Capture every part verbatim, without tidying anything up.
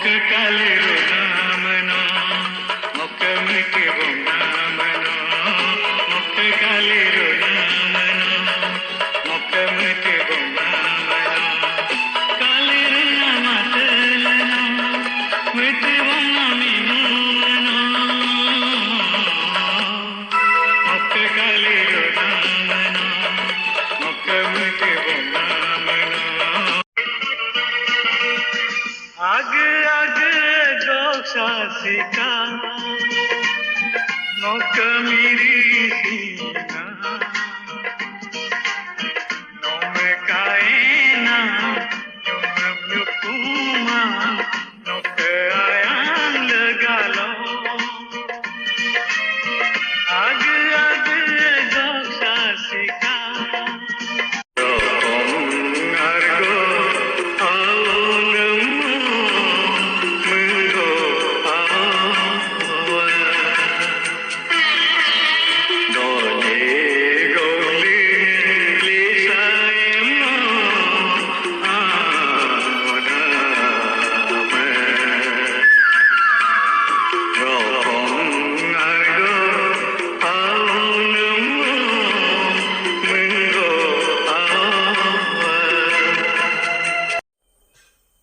Kaliru namano, moke meke bom namano, moke kaliru namano, moke meke bom namano, kaliru namateleno, mete bom nami mumano, moke kaliru namano, moke meke bom namano. Age age goksa sika, no kamiri sina, no me kaena, no me nyukuma, no ke ayang legalo. Age age goksa sika.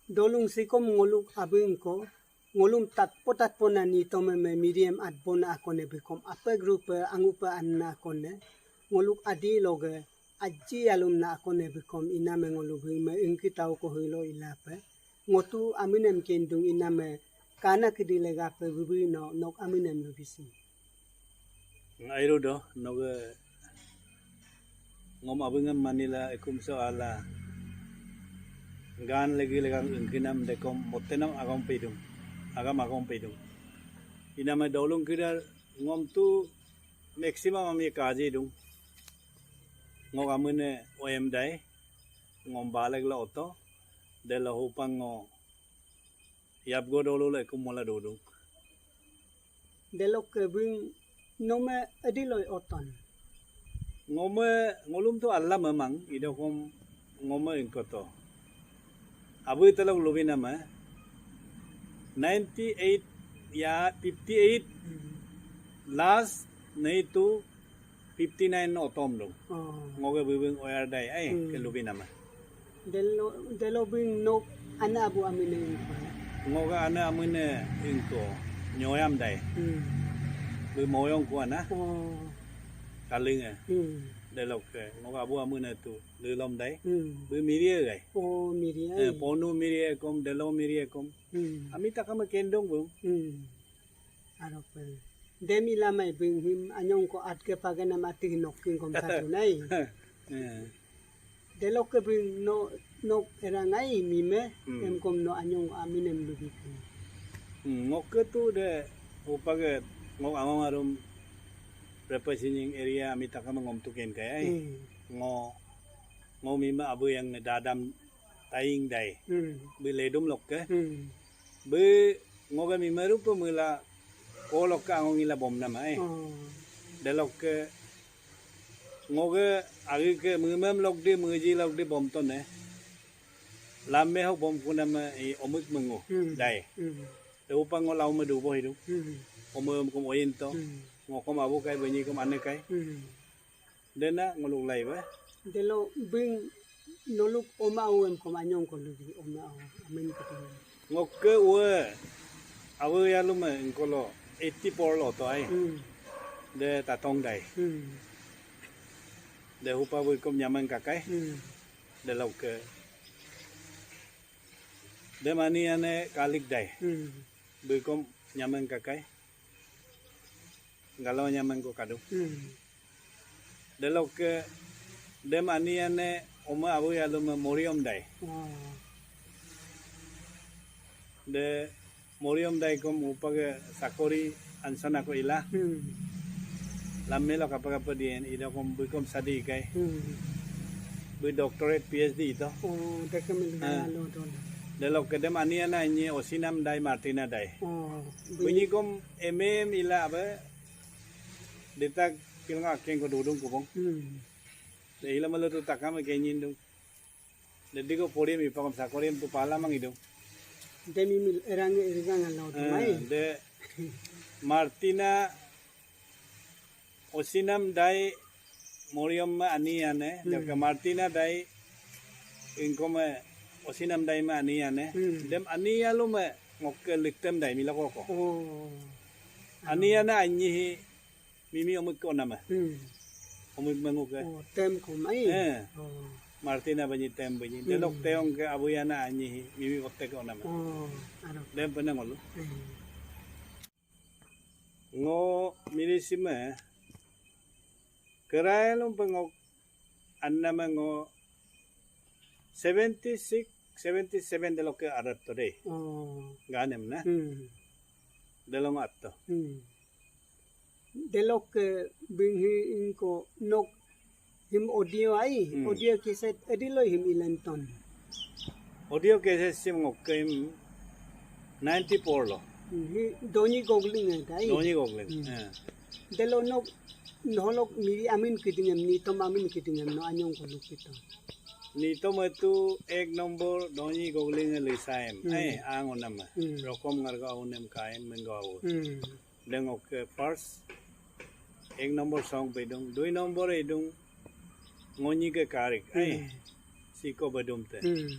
Dolung sikom ngoluk abing ko, ngolum tatpo tatpo na nitome me Miriam atbona akone bikom, ape grupe angupe anna akone, ngoluk adi loge, aji alum na akone bikom, iname ngolu bing me ingki tau ko hilo ilape, ngotu aminem kendung iname, kana kidi legape bibi no, nok aminem lubisi. Ngairu do, noge ngom abingem manila ekum so ala. Gan legi legang engkinam dekom motenam agom pedung. Agam agom pedung. Iname dolung kidar ngom tu maximum ami kaji dung. Ngok amine oyem dai. Ngom balek la oto. Dela hupang ngo Yap go dolu le kum mola dodung. Delok ke bing nome ediloi oton. Ngome ngolum tu Allah memang idokom ngome ingkoto. Abu telok lubinama ninety eight ya fifty eight last neitu fifty nine no otom dong. Oh. Ngoge bibing oyar dai ai ke lubinama. Delo delo bing nok ana abu amine ingko. Ngoge ana amine ingko nyoyam dai. Hmm. Bi moyong kuana. Oh. Kalinga. Hmm. Delokke ngoge abu amine tu lilom dai. Hmm. Bi mirie gai. Oh, mirie. Eh, ponu mirie kom, delo mirie kom. Hmm. Ami takame kendong bung. Hmm. Arope. Demi lamai bing him anyong ko atke paganam ati noking kom satu nai. Eh. Delokke bing no no erangai mime. Hmm. Em kom no anyong aminem lubiku. Hmm, ngokke tu de upage ngok amang arum representing area ami takame ngom tuken kai ai. Hmm. Ngo ngo mime abu yang dadam taing dai. Hmm. Bi ledum lokke. Hmm. Be ngoge mimeru pe mela kolok ke angong ila bom nama eh. Oh. Delokke ngoge agi ke mimem lokde meji lokde bom ton eh. Lame hok bom kunama i omik mengo. Hmm. Dai. Hmm. Deupang ngo lau medu boh hidu. Hmm. Omem kom oyin to. Hmm. Ngokom abu kai benyi kom ane kai. Hmm. Dena ngoluk lai ba. Delo bing noluk oma uem kom anyong ko lubi oma u amen ko tong. Ngokke ue awe yalume engkolo eighty four lo to ai. Hmm. De tatong dai. Hmm. De hupa bu kom nyameng kakai. Hmm. De lokke. De mani ane kalik dai. Hmm. Bu kom nyameng kakai. Galo nyameng ko kadu. Hmm. Delokke dem aniane ome abu yalume moriom dai. Oh. De moriom dai kom upage sakori ansana ko ila. Hmm. Lamme lo kapa kapa dien ida kom bukom sadi kai. Hmm. Bu doctorate P H D ito. Oh, dekem Ah. Lo dolo. Delokke dem aniana inye osinam dai Martina dai. Oh. Bunyi kom M M ila abe Dita kilong akeng ko dudung kubong. Hmm. De ila malo tu takam ke nyindung. De diko poriam ipakom sakorim tu pala mang idung. Demi mil erang ergang alo. Eh, mai. De Martina Osinam Dai Moriom ma ani ane, hmm, deka Martina Dai ingkome Osinam Dai ma ani ane. Hmm. Dem ani alu me ngokke liktem dai milakoko. Oh. Ani ane anyi hi mimi omik ko nama. Hmm. Omik menguke. Oh, tem ko mai. Eh. Oh. Martina banyi tem banyi. Hmm. Delok teong ke abu yana anyi hi mimi otek ko nama. Oh, aro. Dem pene ngolu. Hmm. Ngo mirisime, kerailum pe ngok anname ngo seventy six, seventy seven delokke adat to de. Oh. Ganem na. Hmm. Delong atto. Hmm. Delokke binghi ingko nok him audio ai, hmm, audio cassette edilo him ilenton. Audio cassette sim ngokke him ninety four lo. Hmm, hi Donyi Gogling ai, dai? Donyi Gogling, hmm, eh. Delo nok, noholok miri amin kitingem, nitom amin kitingem, no anyong ko lukito. Nitom itu ek nombor Donyi Gogling lisaem, hmm, eh, ango nama. Hmm. Rokom ngarga aunem kaem menggo au. Hmm. Deng oke first, ek nombor song bedung, dui nombor edung, ngonyi ke karik, ai, hmm, siko bedum te. Hmm.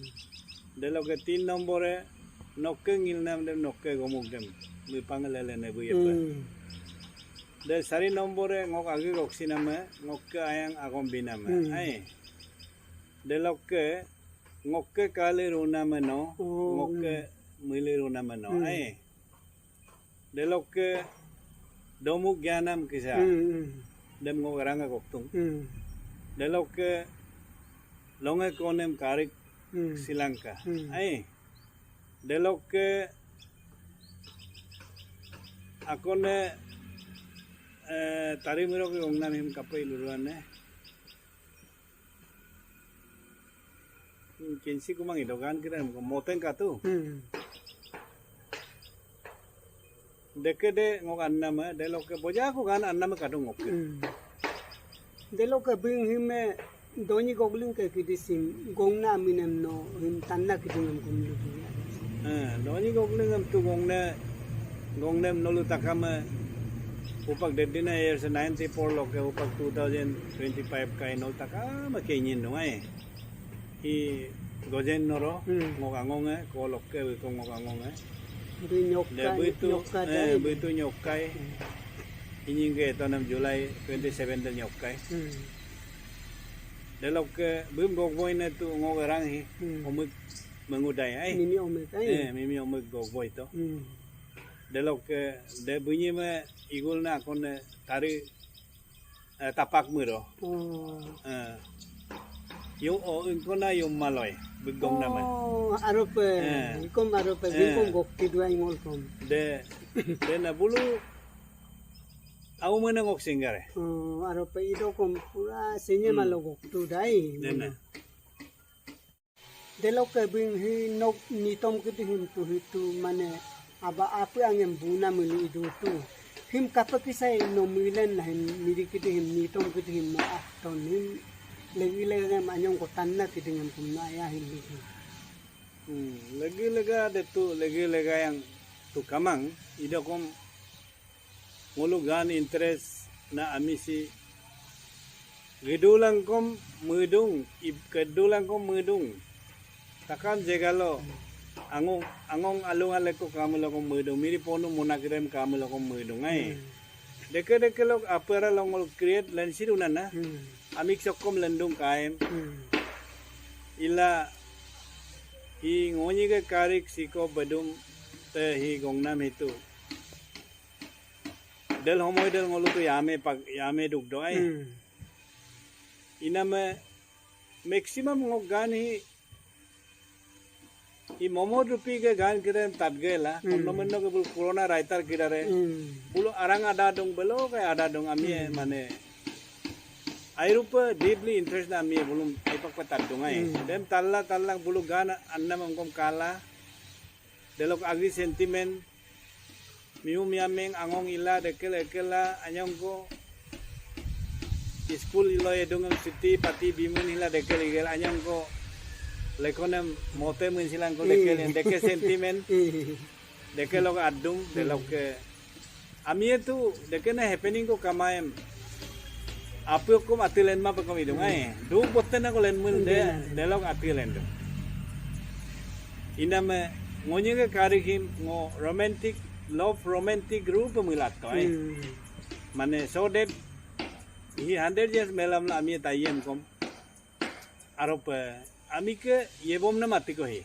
Delokke tin nombor e, nokke ngilnam dem, nokke gomuk dem, mipang lele ne buye pe. Hmm. De sari nombor e, ngok agi gok siname, ngokke ayang agom biname, hmm, ai. Delokke, ngokke kali runame no, oh, ngokke, hmm, mili runame no, hmm, ai. Delokke domuk gyanam kisa. Hmm, hmm. Dem ngok eranga koktung. Hmm. Delokke longe konem karik, hmm, silangka. Hmm. Ai. Delokke akone, eh, tari mirok gongnam him kapai luruane. Hmm, kinsi kumang ido gan kira moteng katu. Hmm. Deke de ngok annama, delokke boja aku gan annama kadung ngokke. Hmm. Delokke bing hime Donyi Gogling ke kidi sim, gongna aminem no, him tanna kidingem kumlu. Eh, Donyi Gogling em tu gongne, gongnem nolu takame, upak dedina year se ninety four loke, upak two thousand twenty-five kai nolu takame kenyin no ai. Hi Gojen Noro, hmm, ngok angong e, ko lokke wiko ngok angong e. Bui nyokka, de, bui tu, nyokka eh, dai. Bui tu nyokkai. Hmm. Inying ke tonam July twenty seven de nyokkai. Hmm. Delokke bui gogboy ne tu ngok erang hi, hmm, omik mengudai ai. Mimi omik ai. Eh, mimi omik gogboy to. Hmm. Delokke de bunyi me igul na kone tari eh, tapak miro. Oh. Eh. Yung o ingkona yung maloy, bigong naman. Oh, arope. Eh. Ikom arope, eh, bigong gokti duai ngolkom. De, de na bulu, au mana ngok singgare. Oh, arope idokom pura senye, hmm, malo goktu dai. De na. Delokke bing hi nok nitom kiti him tu hitu mane aba apu angem buna mili idu tu. Him kapekisai no milen na him miri kiti him nitom kiti him no ah ton him legi lega ngem anyong ko tanna kiti ngem kum no aya him legi. Hmm, legi lega de tu legi lega yang tu kamang idokom ngolu gan interest na amisi gedulangkom medung, ib-, gedulangkom medung. Takam jegalo angong, angong alung aleko kamu lokom medung, miri ponu muna kirem kamu lokom medung, ai. Hmm. Deke deke lok apera lo ngolu create lensiru nana. Hmm. Amik sokom lendung kaem. Hmm. Ila hi ngonyi ke karik siko bedum te hi gongnam hitu. Del homoi del ngolu tu yame pak, yame duk do ai. Hmm. Iname maximum ngok gan hi, hi Momo Dupi ke gan kira tat gela. Hmm. Kono menno ke bulu corona writer kira re. Hmm. Bulu arang ada dong belo ke ada dong ami, hmm, mane. Airupe deeply interest na ami bulum aipak pe tat dong ai. Hmm. Dem talla talla bulu gan anna mengkom kala. Delok agi sentiment, miu miameng angong ila dekel ekela anyong ko, school ilo edungem siti pati bimun hila dekel igel anyong ko, Lekonem mote mensilang ko deke len, deke sentiment, deke lok adung, de lok ke. Ami itu deke na happening ko kamaem. Api okom ati len ma pekom idung ai. Du botte na ko len mun de, de lok ati len du. Iname ngonyi ke kari him ngo romantic, love romantic ru pemilat to ai. Mane so that hi hundred years melam la ami tayem kom. Arope, ami ke yebom na mati ko hi.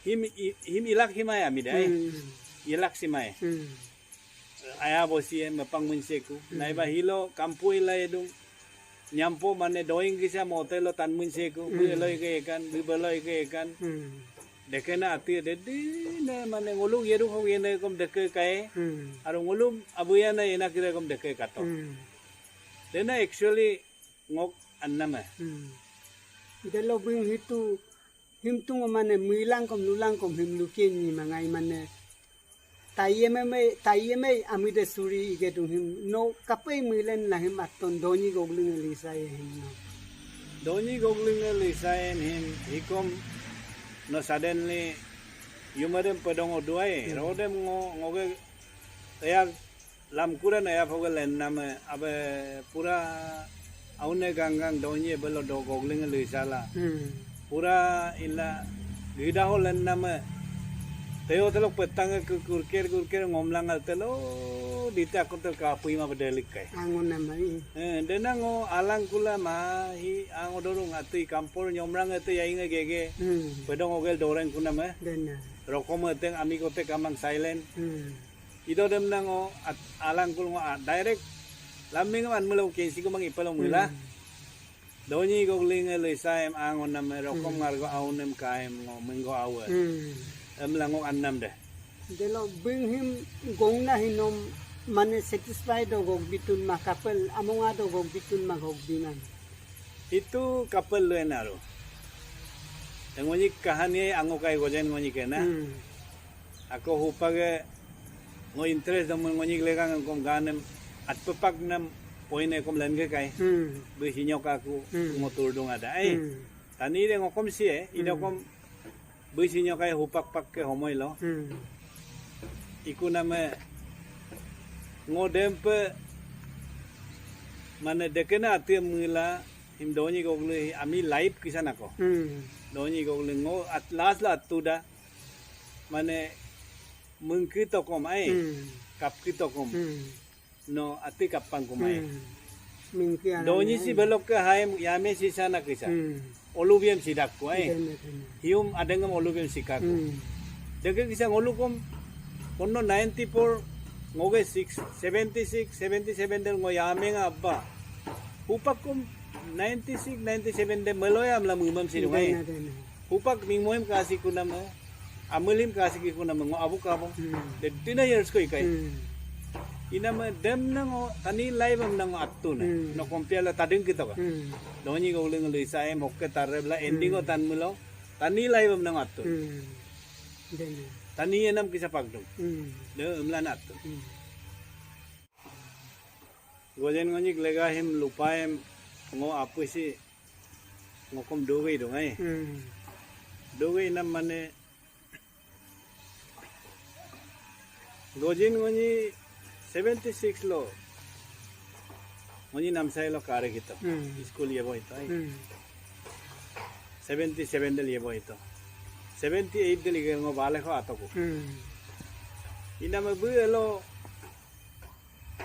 Him, i- him ilak himai ami dai. Ilak simai. Aya bosi e mepang menseku. Naiba hilo kampu ila edung. Nyampo mane doing kisa mote lo tan menseku. Bu eloi ke ekan, bu beloi ke ekan. Dekena ati dedi ne mane ngoluk yedu ho yene kom deke kai. Aro ngolum abuya na ena kira kom deke kato. Dena actually ngok anname. Delo bing hitu him tungo mane milang kom lulang kom him lukin ni mangai mane. Tayeme me, tayeme ami de suri ige dung him no kapei milen na him aton donyi gogling lisaye him no. Donyi gogling lisaye him hikom no suddenly yumadem pedong oduai, rodem ngo, ngoge eyak lamkuran eya foge lenname abe pura aune ganggang donyi belo do gogling luisala. Pura ila gida ho lenname teo telok petang ke kurker kurker ngomlang al telo dite akon tel kapui ma bedelik kai. Angon nama i. Eh, dena ngo alang kula ma hi ango dorung atui kampor nyomrang ete yainge gege. Pedong ogel doreng kuname. Dena. Rokom eteng ami kote kamang silent. Ido dem na ngo at- alangkul ngo at- direct. Laming man melo kensi ko mang ipalo mula. Donyi gogling e lesa em angon nam e rokom ngargo aunem kaem ngo menggo awe. Em la ngo annam de. Delo bing him gongna hinom mane satisfied do gog bitun ma kapel amonga do gog bitun ma gog binan. Itu kapel lo enaro. Ngonyik kahani ango kai gojen ngonyik ena. Ako hupage ngo interest dam ngonyik legang kom ganem atpepak nam poine kom lenge kai. Be sinyok aku ngo turdung ada ai. Tani de ngokom sie ida kom be sinyok kai hupak pak ke homoi lo. Iku name ngo dempe mane dekena ati mila him donyi gogle ami life kisan ako. Donyi gogle ngo at last la atuda. Mane mengki tokom ai. Kapki tokom. No ati kapang kumai. Mengki ana. Donyi si belok ke haim yame si sana kisa. Olubiam si dakku ai. Hium adengam olubiam si kaku. Deke kisa ngolukom kono ninety four ngoge six, seventy six, seventy seven del ngo yame nga abba. Hupakum ninety six, ninety seven de meloyam la mumam si dungai. Hupak mingmoim kasi kunam, amelim kasi ki kunam ngo abu kabo. De dina years ko ikai. Inam dem nang o tani lai bam nang atun. No kompia la tadeng kita ka. Donyi gogling luisa em hokke tarreb la ending o tan melo. Tani lai bam nang atun. Tani enam kisa pagdung. De emlan atun. Gojen ngonyik lega him lupaem ngo apusi ngokom doge idung ai. Doge inam mane gojen ngonyi seventy six lo ngonyi namsai lo kare kito. School yebo ito ai. Seventy seven del yebo ito. Seventy eight del iger ngo bale ko atoku. Inam bu elo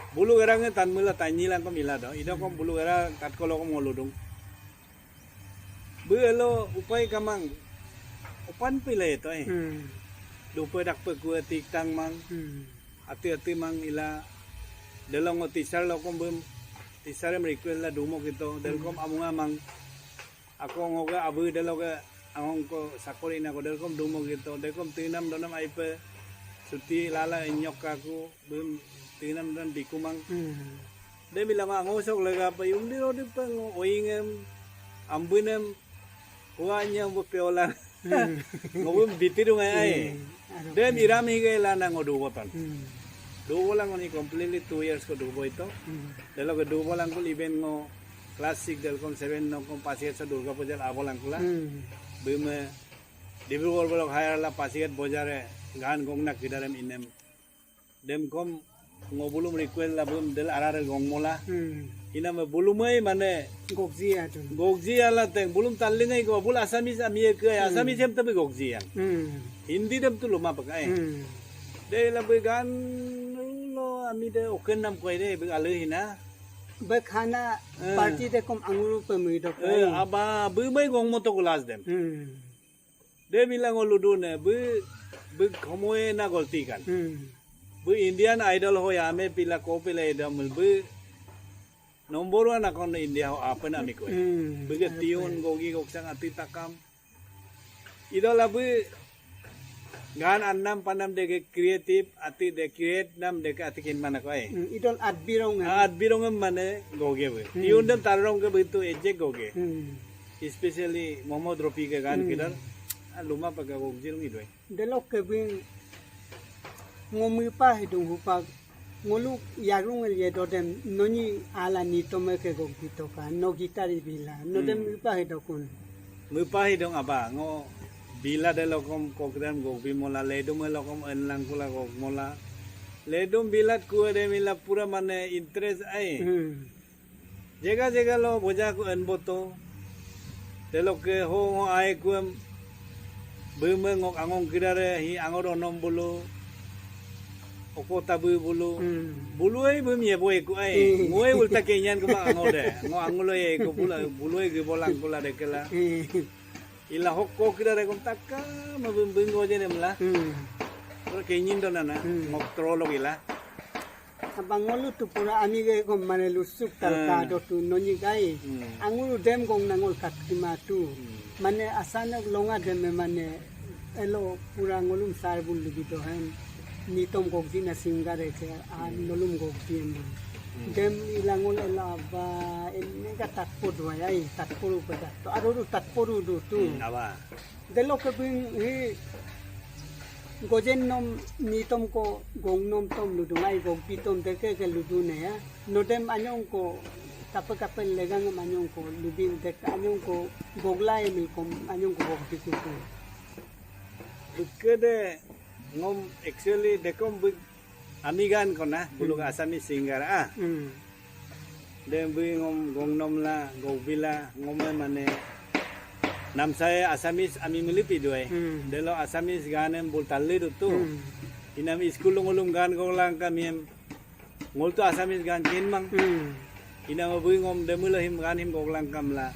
Bulu gerang e tan mula tanyi lang kom ila do. Ido kom bulu gerang kat kolo kom ngoludung. Bu elo upai kamang. Upan pila ito eh. Dupe dak pe kue tik tang mang. Ati ati mang ila. Delong o tisar lo kom bum. Tisar em request la dumo kito. Del kom amunga mang. Ako ngoge abu deloge angong ko sakori na ko delkom dumo gitu. Delkom tinam donam aipe suti lala enyok aku bum tinam don dikumang. Dem bilang ango sok lega apa yung di rodi pe ngo oingem ambunem uanya bu peola. Ngo bum biti dungai ai. Dem iram hige lana ngo dubo ton. Dubo lang ngo ni completely two years ko dubo ito. Deloge dubo lang kul event ngo Class six del kom seven no kom pas year sa Durga Puja abo langkula. Bíme Dibrugarh bolok hayarla Pasighat bojare gan gongna kídarem inem. Demkom ngo bulum request la bím del arare gongmola. Hmm. Iname bulumai mane Gokji atun. Gokji ala teng bulum tallingai ko bul Assamese ami ke Assamese hem tapi gokji yang. Hmm. Hindi dem tu luma pakai. Hmm. De la bí gan lo ami de oken nam koi de bí alu hina. Bí khana Eh. party de kom anguru pe mui dok. Eh, aba bímai gongmo to kulas dem. Hmm. De bila ngo ludu ne bí bí khomoe na golti kan. Hmm. Bí Indian Idol ho yame pila ko pila idol bí number one akon India ho apen ami ko. Hmm. Bí ke tiun gogi goksang ati takam. Idol abí gan annam panam deke creative ati de create nam deke ati kin mana ko ai. Hmm. Idol at birong. At birong em mane goge bí. Hmm. Tiun dem tarong ke bí tu ejek goge. Hmm. Especially Mohammad Rafi ke gan Hmm. kídar. Ah, luma paga gok jil ngi doi. Delokke bím ngo mípa hidung hupak ngolu yarung el yedodem nonyi ala nitome ke gok bitoka no guitar ibila nodem Hmm. mípa hidokun. Mípa hidung aba ngo bila delokom kokdem gok bimola ledum elokom enlangkula gok mola. Ledum bilat kue de mila pura mane interest ai. Hmm. Jega jega lo boja ku enboto. Telokke ho ngo ai kuem. Bíme ngok angong kídare hi angor onom bulu. Oko tabu bulu. Hmm. Bulu ai bím yebo eku ai. Hmm. Ngoe ulta kenyan kuma angor de. Ngo angulo ye eku bulu bulu ai gibolang kula dekela. Hmm. Ila hokko kídare kom takka ma bím bím goje nemla. Hmm. Ora kenyin donana. Hmm. Ngok trolok ila. Abang ngolu tu pura ami ge kom mane lusuk talka Hmm. dotu nonyi gai. Hmm. Angulu dem gong nangol kat kima tu. Hmm. Mane asana longa dem mane elo pura ngolum sar bul libi dohen. Nitom gokji na singare ke a Hmm. nolum gokji em. Hmm. Dem ila ngol ela aba enne ka tatpo duai ai tatpo rupa tatpo. Aroru tatpo rudu tu. Hmm, aba. Delokke bím hi gojen nom nitom ko gong nom tom ludung ai gok bitom deke ke ludu ne ya. Nodem anyong ko kape kape legang em anyong ko lubi dek anyong ko gogla emil kom anyong ko gok bikutu. Bíkke de ngom actually dekom bí ami gan kona, buluk Hmm. Assamese singer ah. Hmm. Dem bí ngom gongnom la, gokbila, ngome mane. Namsae Assamese ami melipi duai. Hmm. Delo Assamese ganem bul talli dutu. Hmm. Inam school ngolum gan goklang kamiem. Ngol tu Assamese gan kenmang. Hmm. Inam bí ngom demula him gan him goklang kamla.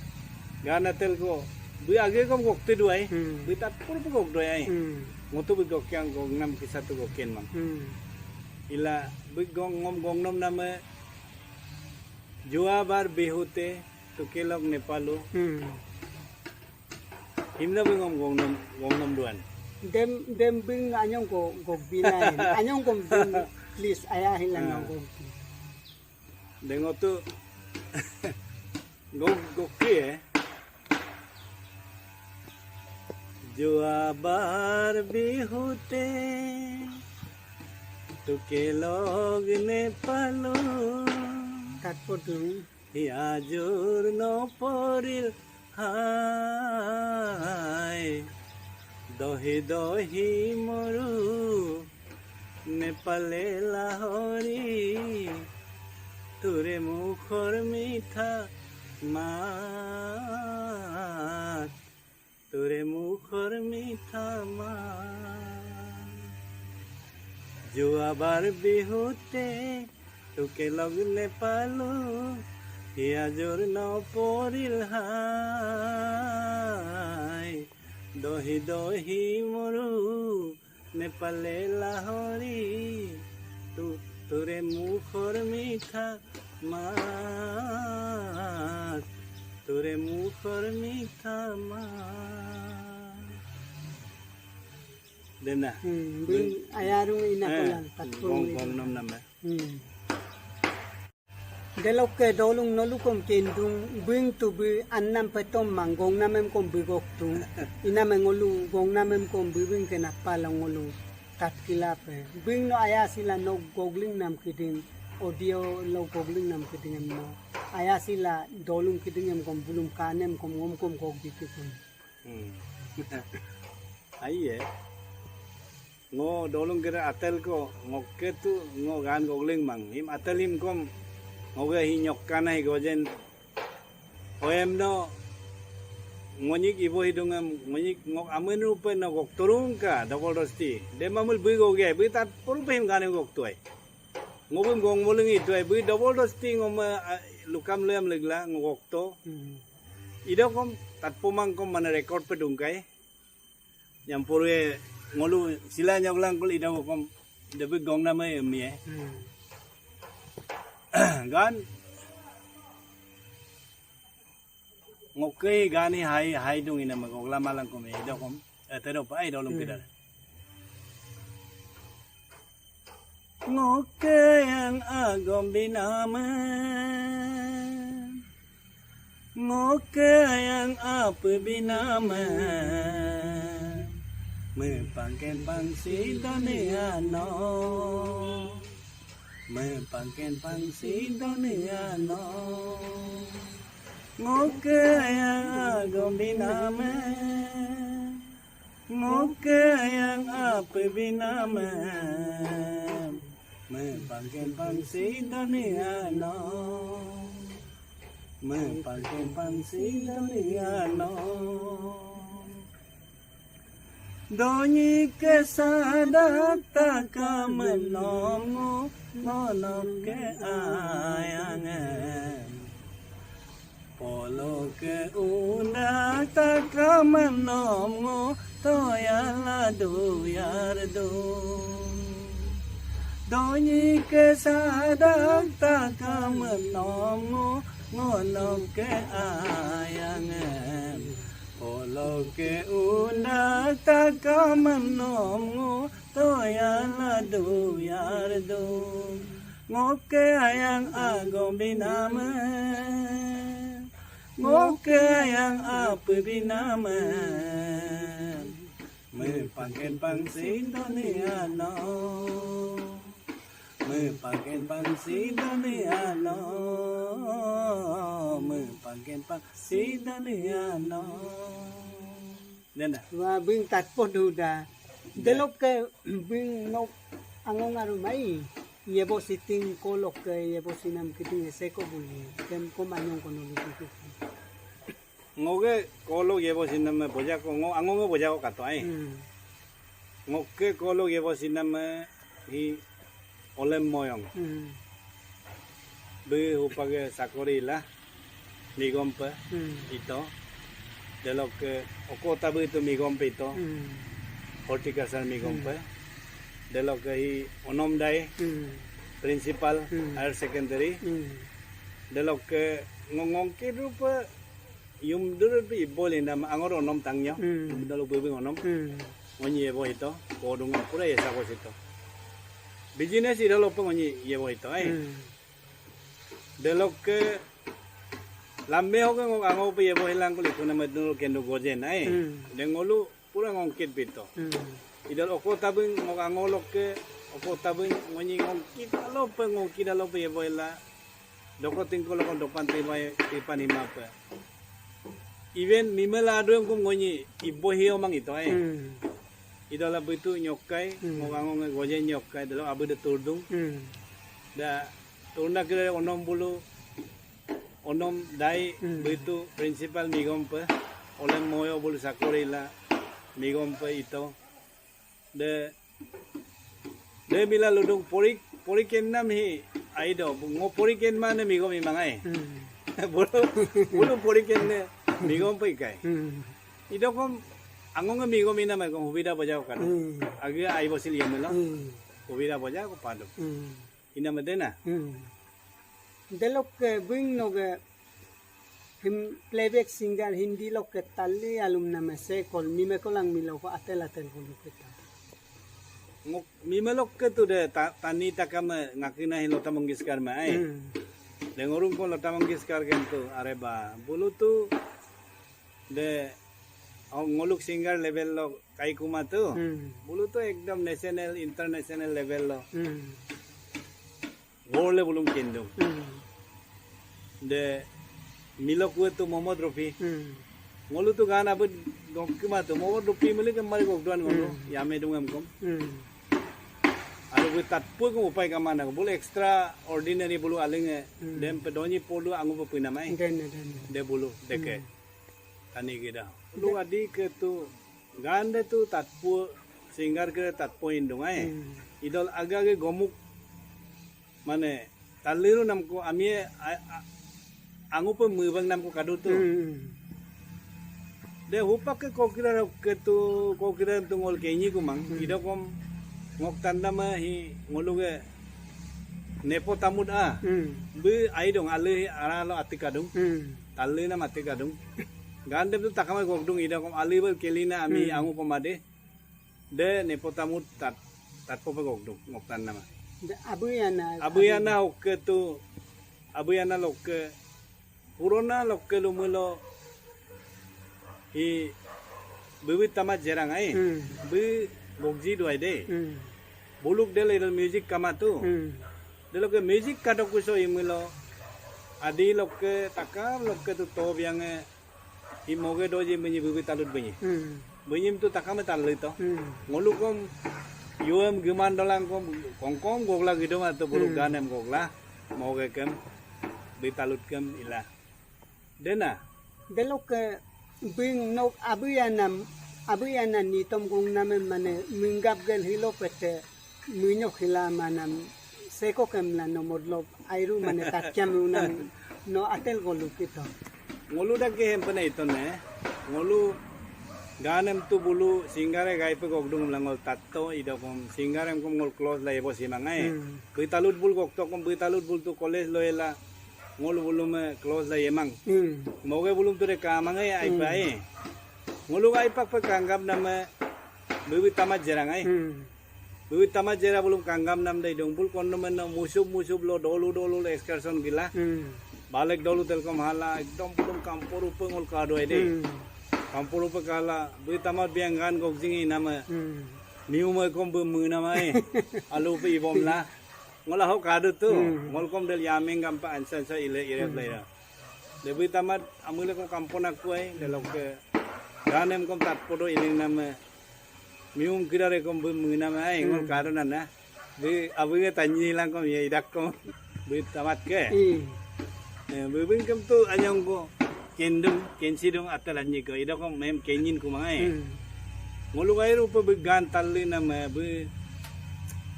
Gan atel ko. Bí age kom gokte duai. Hmm. Bí tatpur bí gok duai ai. Hmm. Ngotu bí gokkyang goknam kisa tu gokkenmang. Hmm. Ila bí gong ngom gongnom name Juabar bihute tukelok Nepalo. Hmm. Himna bí ngom gongnom gongnom duan. Dem dem bím anyong ko gok binai. Anyong ko bím please aya hilang Ah. ngom gok. Dengo tu gok gok ke. Juabar bihute tukelok Nepalo. Tatpo tu. Hi ajur no poril hai. Dohi dohi moru Nepale lahori. Ture mukhor mitha mat. Ture mukhor mitha mat. Juabar bihute tukelok Nepalo. Hi ajur no poril hai. Dohi dohi moru Nepale lahori, tu, ture mukhor mitha mat, ture mukhor mitha mat. Dena. Hmm, bing ayarung ina Eh, kolang, tatpung bong, ina. Bong nom nama. Hmm. Delokke dolung nolukom kendung, bing tu bí annam petom mang, gongnamem kom bí goktung. Iname ngolu, gongnamem kom bí bing kenapa la ngolu tatkilape. Bing no ayasila no gogling nam kídíng, audio lo gogling nam kídíng em no. Ayasila dolung kídíng em kom bulum kanem kom ngom kom gog bikikun. Hmm. Aiye. Ngo dolung kira atel ko, ngokke tu ngo gan gogling mang. Him atel him kom, ngoge hi nyokkana hi gojen. Oyem no, ngonyik ibo hidungem, ngonyik ngok amen rupe no gok turung ka, double dosti. Dem amul bui goge, bui tat porupe him gan gok tuai. Ngobum gong moleng ituai, bui double dosti ngome, ah, lukam luyam legla, ngok to. Hmm. Idokom, tatpomang kom mana record pe dungkai. Nyampur e ngolu sila nyoglang kul idokom, debi gong nama emie. Hmm. Gan, ngokke gani hai, hai dung ina me gogla malang kom idokom, eh, tedo pa idolum Hmm. kidar. Ngokke yang agom binama. Ngokke yang ape binama. Me pangken pangsi doniano. Me pangken pangsi doniano. Ngokke yang agom binama. Ngokke yang ape binama. Me pangken pangsi doniano. Me pangken pangsi doniano. Donyi ke sadak taka menom ngo, ngonok ke ayangen. Polo ke undak taka menom ngo, toyala duyar do. Donyi ke sadak taka menom ngo, ngonok ke ayangen. Polo ke undak taka menom ngo, toyala duyar do. Ngokke yang agom binama. Ngokke yang ape binama. Me pangken pangsi doniano. Me pangken pangsi doniano. Me pangken pangsi doniano. Denda. Wa bing tatpo duda. Delokke bing nok angong arumai. Yebo siting kolokke yebo sinam kiting eseko bui. Dem kom anyong kono lutu. Ngoge kolo yebo sinam bojako, ngo angonge bojako kato ai. Hmm. Ngokke kolo yebo sinam hi Olem Moyong. Hmm. Bí hupage sakori la migompe Hmm. ito. Delokke oko tabu itu migompe ito. Hmm. Horticulture migompe. Hmm. Delokke hi Onom Dai Hmm. principal Hmm. higher secondary. Hmm. Delokke ngongong kidupe yum dulu tu ibol inam angor onom tangnya. Hmm. Yum dulu bebing onom. Hmm. Ngonyi yebo ito, kodung pura yesa ko sito. Business ida lope ngonyi yebo ito, ai. Hmm. Delokke lambe hoke ngok ango pe yebo hilang kuli kuna medul kendo gojen, ai. Hmm. Dengolu pura ngongkit bito. Hmm. Idol oko tabing ngok ango lokke, oko tabing ngonyi ngongkit alope, ngongkit alope yebo hila. Doko tingko lokon dopan tibai, tipan himape. Even mimela aduem kum ngonyi ibo hio mang ito, ai. Hmm. Idola bitu nyokkai, Hmm. ngok ango nge gojen nyokkai, delo abu de turdung. Hmm. Da turna kira onom bulu, Onom Dai Hmm. bitu principal migompe, Olem Moyo bulu sakori la migompe ito. De, de bila ludung porik, porik ennam hi aido, ngo porik enmane migom imangai. Hmm. Bulu, bulu porik enne migompe ikai. Hmm. Idokom angonge migom inam ai kom hubida bojako kado. Hmm. Agi aibo sil yemelo. Hmm. Hubida bojako pado. Hmm. Inam dena. Hmm. Delokke bing noge him playback singer Hindi lokke tali alum name sekol mime kolang milo ko atel atel ko luketa. Ngok mime lokke tu de ta-, tani takame ngakina hi Lata Mangeshkar me ai. Hmm. Dengorung ko Lata Mangeshkar ken tu are ba. Bulu tu de, oh, ngoluk singer level lo kai kuma tu. Hmm. Bulu tu ekdom national, international level lo. Hmm. World le bulum kendung. Hmm. De, milo kue tu Mohammad Rafi. Hmm. Ngolu tu gan abut gok kima tu, mo dupi mili kemari gok duan ngolu, yame dung em kom. Aru bí tatpu ko upai kamana, bulu extraordinary bulu alinge, dem pe donyi polu angu pe pina mai. De bulu, deke. Tani gida. Lu adi ke tu, gan de tu tatpu, singer ke tatpu indung ai. Idol aga ke gomuk, mane, taliru namko amie, a, a, angu pe mubang namko kadu tu. De hupak ke kokira ke tu, kokira tu ngol kenyi kumang. Idokom ngok tanda ma hi ngolu ke nepo tamut a. Bí aidung ale hi ara lo ati kadung. Tali nam ati kadung. Gandem tu takama gokdung idokom ale bal kelina ami angu komade. De nepo tamut tat, tatpo pe gokdung, ngok tanda ma. De abuyana. Abuyana oke tu, abuyana loke, purona loke lumelo, i, bibi tamat jerang ai, bí gokji duai de. Buluk de le music kama tu. De loke music kadoku so imelo, adi loke, takam loke tu to biange, i moge doji bunyi bibi talut bunyi. Bunyi tu takame talut to. Ngolukom yuem giman dolang kom kongkong gogla gidung atau bulu ganem gogla. Moge kem, bi talut kem ila. Dena. Deloke bing nok abuyanam, abuyana nitom gongname mane minggap gel hilo pete. Munyok hila manam seko kemla no modlo airu mane tatkiam unam no atel golu kito. Ngolu dake hempene itone. Ngolu ganem tu bulu singare gaipe gogdung emla ngol tatto idokom singare emkom ngol close la ebo simangai. Bitalut bul goktokom bitalut bul tu college lo ela ngol bulume close la yemang. Moge bulum tu de kamangai aipai. Ngolu aipak pe kanggap nama bibi tamat jerang ai. Bibi tamat jera bulum kanggam nam dai dong bul kondo menna musup musup lo dolu dolu lo excursion gila. Balek dolu telkom hala ekdom bulum kampor upe ngol kado ai de. Kampor upe kala bibi tamat biang gan gok jingi nama. Miu mai kom bum nama ai. Alu pe ibom la. Ngol ahok kado tu. Ngol kom del yameng gampa ansan sa ile irep la ira. De bibi tamat amule kom kampon aku ai delokke. Ganem kom tatpodo iling nama. Mium kidare kom bí mengenam ai ngol kado nana. Bí abinge tanyi lang kom ya idak kom. Bí tamat ke. Bí bingkem tu anyong ko kendung kensidung atel anyi ko idak kom mem kenyin kumangai. Ngolu gairu pe bí gan tali nama bí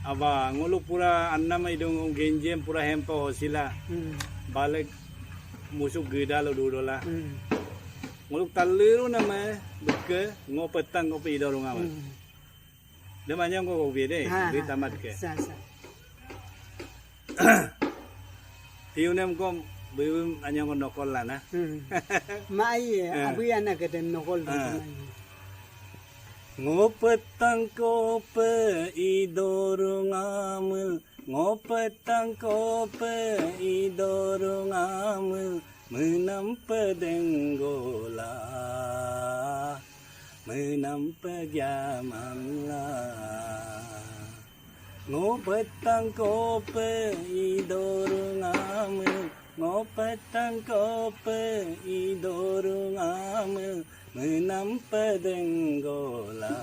aba ngolu pura annama idung genjem pura hempa hosila. Balek musuk geda lo dudola. Ngoluk taliru nama beke ngo petang ko pe idorung amat. Dem anyong ko ko bede, bede tamat ke. Sa, sa. Tiunem kom bibim anyong ko nokol lana. Ma ai, abuyana ke dem nokol. Ngo petang ko pe idorung amel. Ngo petang ko pe idorung amel menam pedenggola, menam pejamanla. Ngo petang ko pe idorung amel, ngo petang ko pe idorung amel menam pedenggola.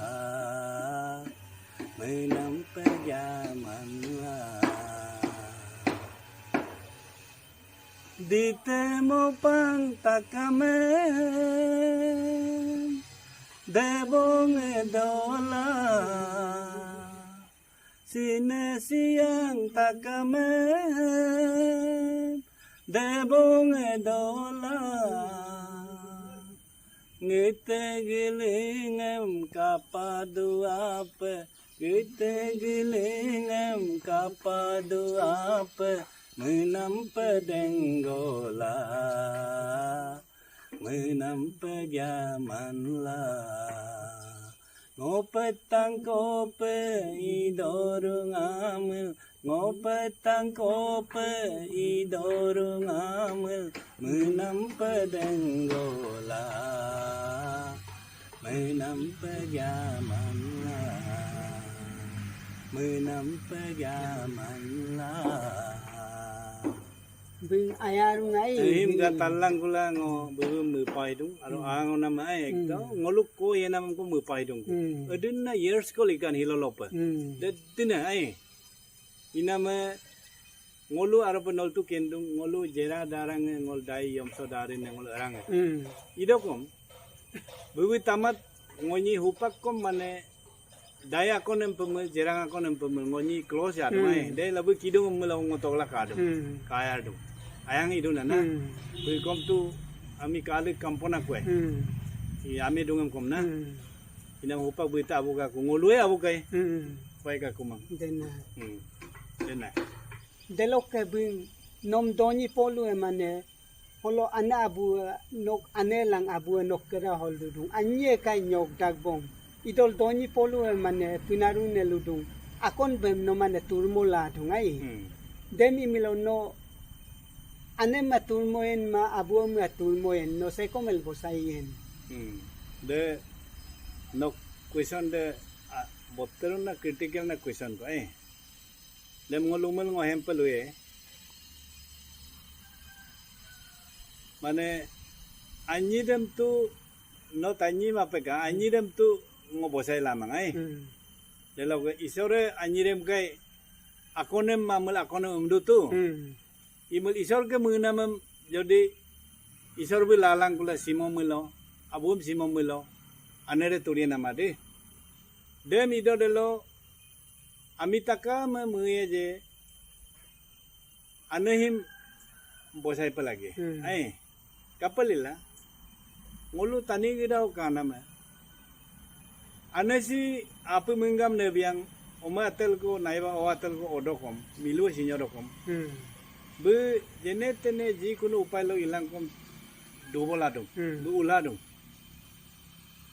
Menam pejamanla. Ditemo pang takame. Debong edola. Sine siang takame. Debong edola. Ngite gilingem kapadu ape. Gite gilingem kapadu ape menam pedenggola, menam pejamanla. Ngo petang ko pe idorung amel, ngo petang ko pe idorung amel menam pedenggola. Menam pejamanla, menam pejamanla. Bing ayarung ai. Him ga talang kula ngo bebe mepai dung. Aro ang nama ai ekdo ngoluk ko ye nama ko mepai dung ko. Edin na years ko likan hilolope. Dedina ai. Inama ngolu aro penol tu kendung ngolu jera darang ngol dai yomso darin ngol erang. Idokom bebe tamat ngonyi hupak kom mane dai akonem pemel jerang akonem pemel ngonyi close ya dung ai. Dai labu kidung mela ngotolak adung. Kayar dung. Ayang idun ana. Bebe kom tu ami kali kampona kue. I ami dungem kom na. Inam hupak bebe ta abu kaku ngolue abu kai. Kue kaku mang. Dena. Dena. Delokke bing nom Donyi Polo e mane holo ane abu nok ane lang abu nok kera hol dudung. Anye kai nyok dagbong. Idol Donyi Polo e mane pinarung ne ludung. Akon bem no mane turmo la dung ai. Dem imilo no ane ma turmo en ma abu ma turmo en no sekomel bosai en. De nok question de botteruna critical na question ko eh. Dem ngo lumel ngo hempel we. Mane anyi dem tu no tanyi mapeka anyi dem tu ngo bosai lamang ai. Delo ke isore anyi dem kai akonem mamel akonem emdu tu. Imel isor ke mengenamem jadi isor bi lalang kula simo melo abum simo melo anere turi nama de. Dem ido delo ami taka me meye je anehim bosai pelage. Ai kapelila ngolu tani gidau kaname. Anesi api menggam ne biang oma atel ko naiba o atel ko odokom milu sinyo dokom. Be jene tene ji kunu upai lo ilangkom dubo ladung. Be uladung.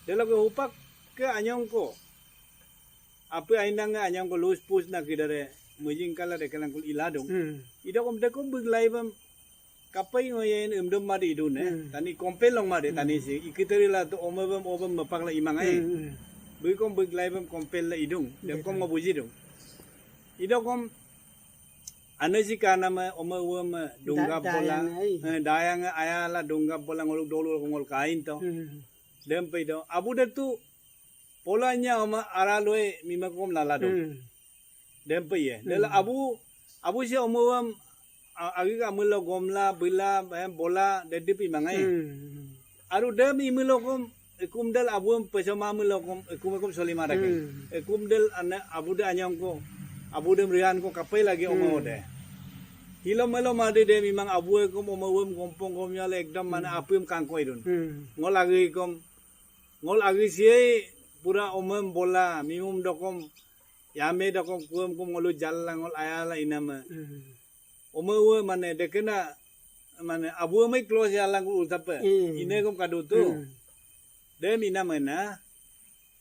Delo ke hupak ke anyong ko. Api ainang anyang ko lus pus na kidare mujing kala de kelang kul iladung. Idokom dekom big laibam kapai ngoyen emdom made idun eh. Tani compel long made tani si ikiteri la to omebam obam mepak la imang ai. Big kom big laibam compel la idung. Dekom ngo buji dung. Idokom ane si kana ma ome uem dunggap bola. Dayang aya la dunggap bola ngoluk dolu ngol kain to. Dem pe ido abu de tu Polanya oma aralue mimakom laladung. Dempe ye. Dela abu abu si omuam agi ka amulo gomla bila bola dedip imangai. Aru dem imilokom ekum del abuem pesoma amulokom ekum ekum solima dake. Ekum del ana abu de anyongko abu dem rianko kapai lagi omo de. Hilo melo made dem imang abu ekum omo uem gompong gomyal ekdom mana apim kangko idun. Ngol agi kom Ngol agi siai pura omem bola mimum dokom yame dokom kuem kum ngolu jalla ngol ayala inama. Ome ue mane dekena mane abu eme close yala ngol ultape. Ine kom kadutu. Dem inama na.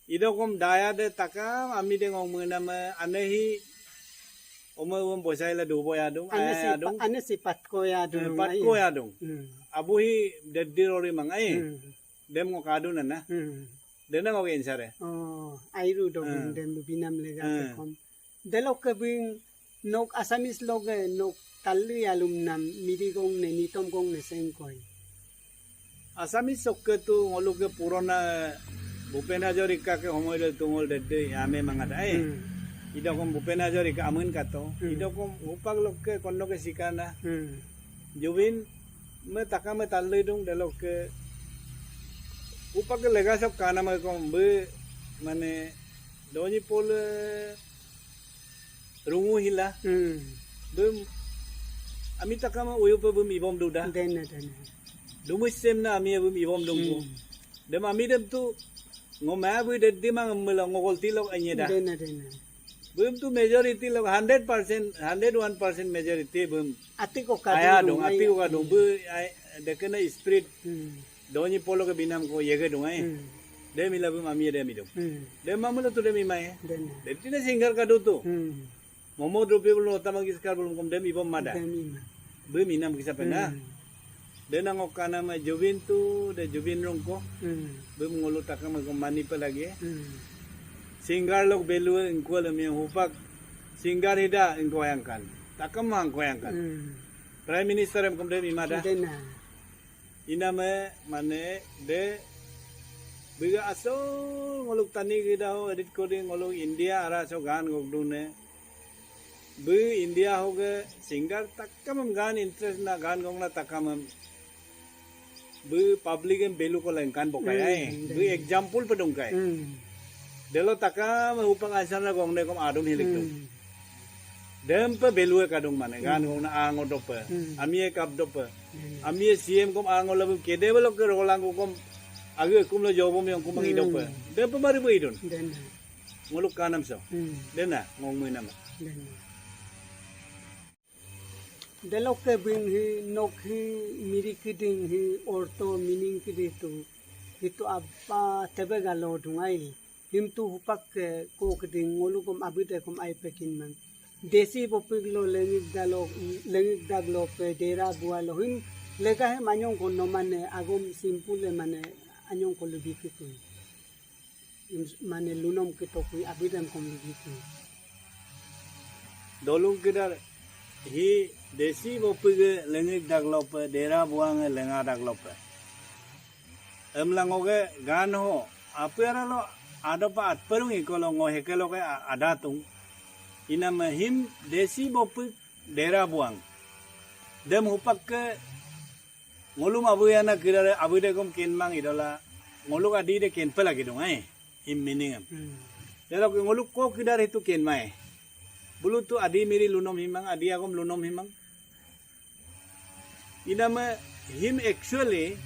Idokom daya de takam ami de ngong menama anehi ome uem bosai la dubo yadung ane aya si yadung. Ane si patko yadung. Patko yadung. Abu hi deddir ori mangai. Dem ngo kadun ana. Dena ngo ke insare. Oh, airu dogum dem binam lega tekom. Delokke bing nok Assamese loge nok talli alum nam midi gong ne nitom gong ne sengkoi. Assamese sokke tu ngoluke purona Bhupen Hazarika ke homoi de tungol de de ame mangada ai. Idokom Bhupen Hazarika amen kato. Idokom upak lokke kondo ke sikana. Jubin me taka me talle dung delokke upak ke lega sok kana me kom be mane Donyi Polo rungu hila. Bem ami takama uyu pe bem ibom duda. Dene dene. Dumus sem na ami bem ibom dungku. Dem ami dem tu ngoma bu de dimang melo ngogol tilok anyeda. Dene dene. Bem tu majority lok hundred percent, hundred one percent majority bem. Atiko kadung. Aya dung, atiko kadung. Bu dekena spirit. Donyi Polo ke binam ko yege dung ai. Dem ila bum ami dem idung. Dem mamulo tu dem imai. Dem tina singgar kadu tu. Momo dopi belum otama giskar belum kom dem ibom mada. Bum inam kisa pena. Dem nangok kana ma Jubin tu de Jubin rongko. Bum ngolu takam ko mani pe lagi. Singgar lok belu ingkual mi hupak. Singgar hida ingko yangkan. Takam ma ingko yangkan. Prime Minister em kom de imada. Dena. Iname mane de biga aso ngoluk tani gida ho edit kodi ngoluk India ara so gan gogdune. Bí India hoge singer takamem gan interest na gan gongna takamem. Bí public em belu ko lengkan bokai ai. Hmm, bí example pedung kai. Hmm. Delo takam hupak answer na gongne kom adum hilik dung. Hmm. Dem pe belu e kadung mane gan gongna ango dope. Hmm. Ami e kap dope. Hmm. Ami e C M kom ango labu kede belo ke rolang kom age kum lo jobom yang kumang idope. Hmm. Dem pe mari bí idun. Dem. Ngoluk kanam so. Hmm. Dena ngong mui nama. Dena. Delokke bing hi nok hi miri kídíng hi orto meaning kídí tu hitu apa tebe galo dungai. Him tu hupak ke ko kídíng ngolukom abide kom ai pekin mang. Desi bopik lo lengik dalo lengik daglo pe dera bua lo him lega he manyong ko no mane agom simple mane anyong ko lubi kitu. Mane lunom ke tokui abidem kom lubiku. Dolung kídar hi desi bopige lengik daglope dera buange lenga daglope. Emla ngoge gan ho apiara lo adopa atperung ikolo ngo hekeloke a- adatung. Iname him desi bopik dera buang. Dem hupak ke ngolum abu yana kídare abu de kom kenmang idola ngoluk adi de kenpe lagi dong ai. Im meaning em. Hmm. Delo ke ngoluk ko kídar hitu kenmai. Bulu tu adi miri lunom himang, adi agom lunom himang. Iname him actually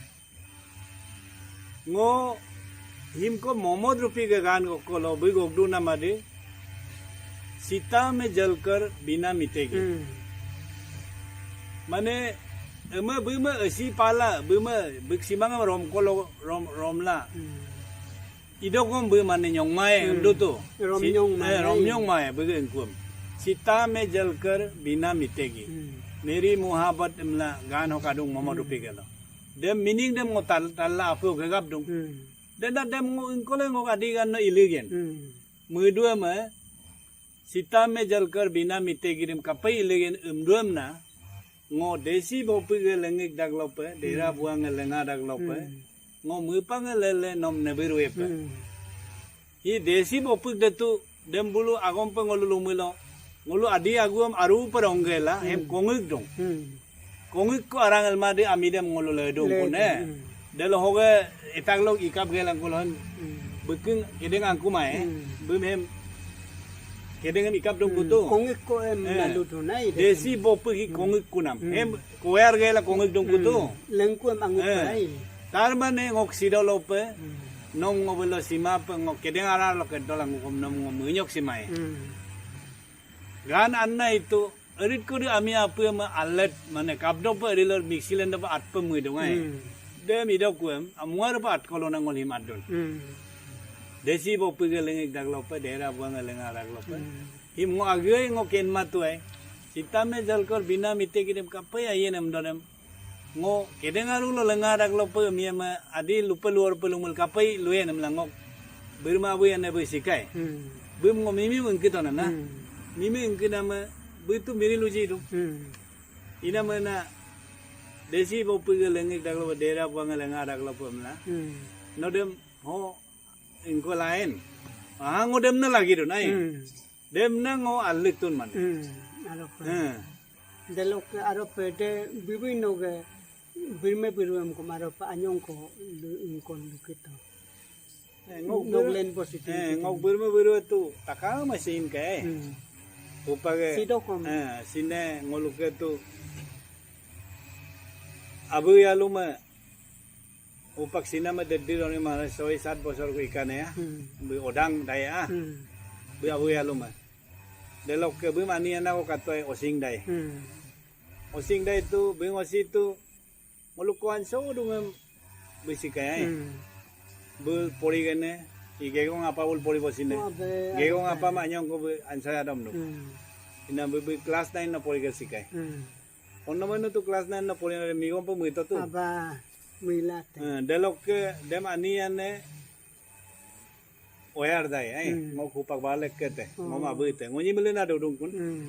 ngo him ko momod rupi ke gan ko kolo bí gogdu nama de. Sita me jalkar bina mitegi. Hmm. Mane ema bima esi pala bima bik simang rom kolo rom romla. Hmm. Idogom bí mane nyongmai. Hmm. Emdu tu. Rom si- nyongmai. Eh, rom nyongmai bí engkum. Sita me jalkar bina mitegi. Hmm. Meri muhabat emla gan ho kadung mama dupi gelo. Dem meaning dem ngo tal talla apu gegap dung. Hmm. Denda dem ngo engkole ngo kadi gan no iligen. Hmm. Muidua me Sita me jalkar bina mitegi dem kapai ilegen emduem na ngo desi bopige lengik daglope dera buange lenga daglope ngo muipange lele nom nebiruepe. Hmm. Hi desi bopik detu dem bulu agom pe ngolu lumilo ngolu adi aguam aru pe ronggela hem kongik dong. Hmm. Kongik ko arang elma de amidem ngolu ledung kune. Hmm. Delo hoge etak lok ikap gelang kulon. Hmm. Beking kedeng angku mae. Hmm. Bem hem kedeng hem ikap dong kutu. Kongik ko em lalu tunai de. Desi bopu hi kongik kunam. Hmm. Hem koyar gela kongik dong kutu. Hmm. Lengku em anguk ai. Tar mane ngok sido lope. Hmm. Nong ngobelo sima pe ngok kedeng ara lo kedolang ngom nom ngom menyok simai. Hmm. Gan anna itu Erit kudu ami apu ama alet mane kapdok pe erilor mixi lenda pe at pe mui dongai. Hmm. Dem idok kuem amuar pe at kolona ngol him adon. Hmm. Desi bopu ge lengik daglope dera buang lenga daglope. Hmm. Him ngo agei ngo ken matuai. Sitame jalkor bina mite kidem kapai ayen em donem. Ngo kedeng aru lo lenga daglope mie ma adi lupe luar pe lumul kapai luyen emla ngok. Birma abu yane bu sikai. Hmm. Bim ngo mimi mengki tona na. Hmm. Mimi engki nama bu tu miri luji tu. Hmm. Ina mena desi bopu ge lengik daglope dera buang lenga daglope emla. Hmm. No dem ho engko lain. Ah ngo dem na lagi tu nai. Hmm. Dem na ngo alik tun man. Hmm. Aro pe. Hmm. Delokke aro pe de bibi noge birme biru em kum aro pe anyong ko lu ingko lukito. Eh, ngok Nok bir- len positive eh, gitu. Ngok birme biru tu taka masin ke. Hmm. Upage. Sidokom. Eh, sine ngoluke tu. Abu ya luma. Upak sina ma deddi roni ma soi sat bosor ku ikane ya. Hmm. Bí odang dai ah. Hmm. Bí abu ya luma. Delokke bí mani ana ko katoi osing dai. Hmm. Osing dai tu bí ngosi tu ngolu kuan so dungem bí sikai. Hmm. Bí pori gene i gegong apa ul pori bosine. Oh, abe, gegong abe, apa abe. Ma anyong ko bí ansaya dom dum. Hmm. Ina bí bí class nine na pori ke sikai. Hmm. Ono manu tu class nine na pori na migom pe muito tu. Aba muilate. Eh, delokke dem ani ane oyar dai, ai. Hmm. Ngok hupak balek kete, hmm. Ngom abu te. Ngonyi mele na dodong kun. Hmm.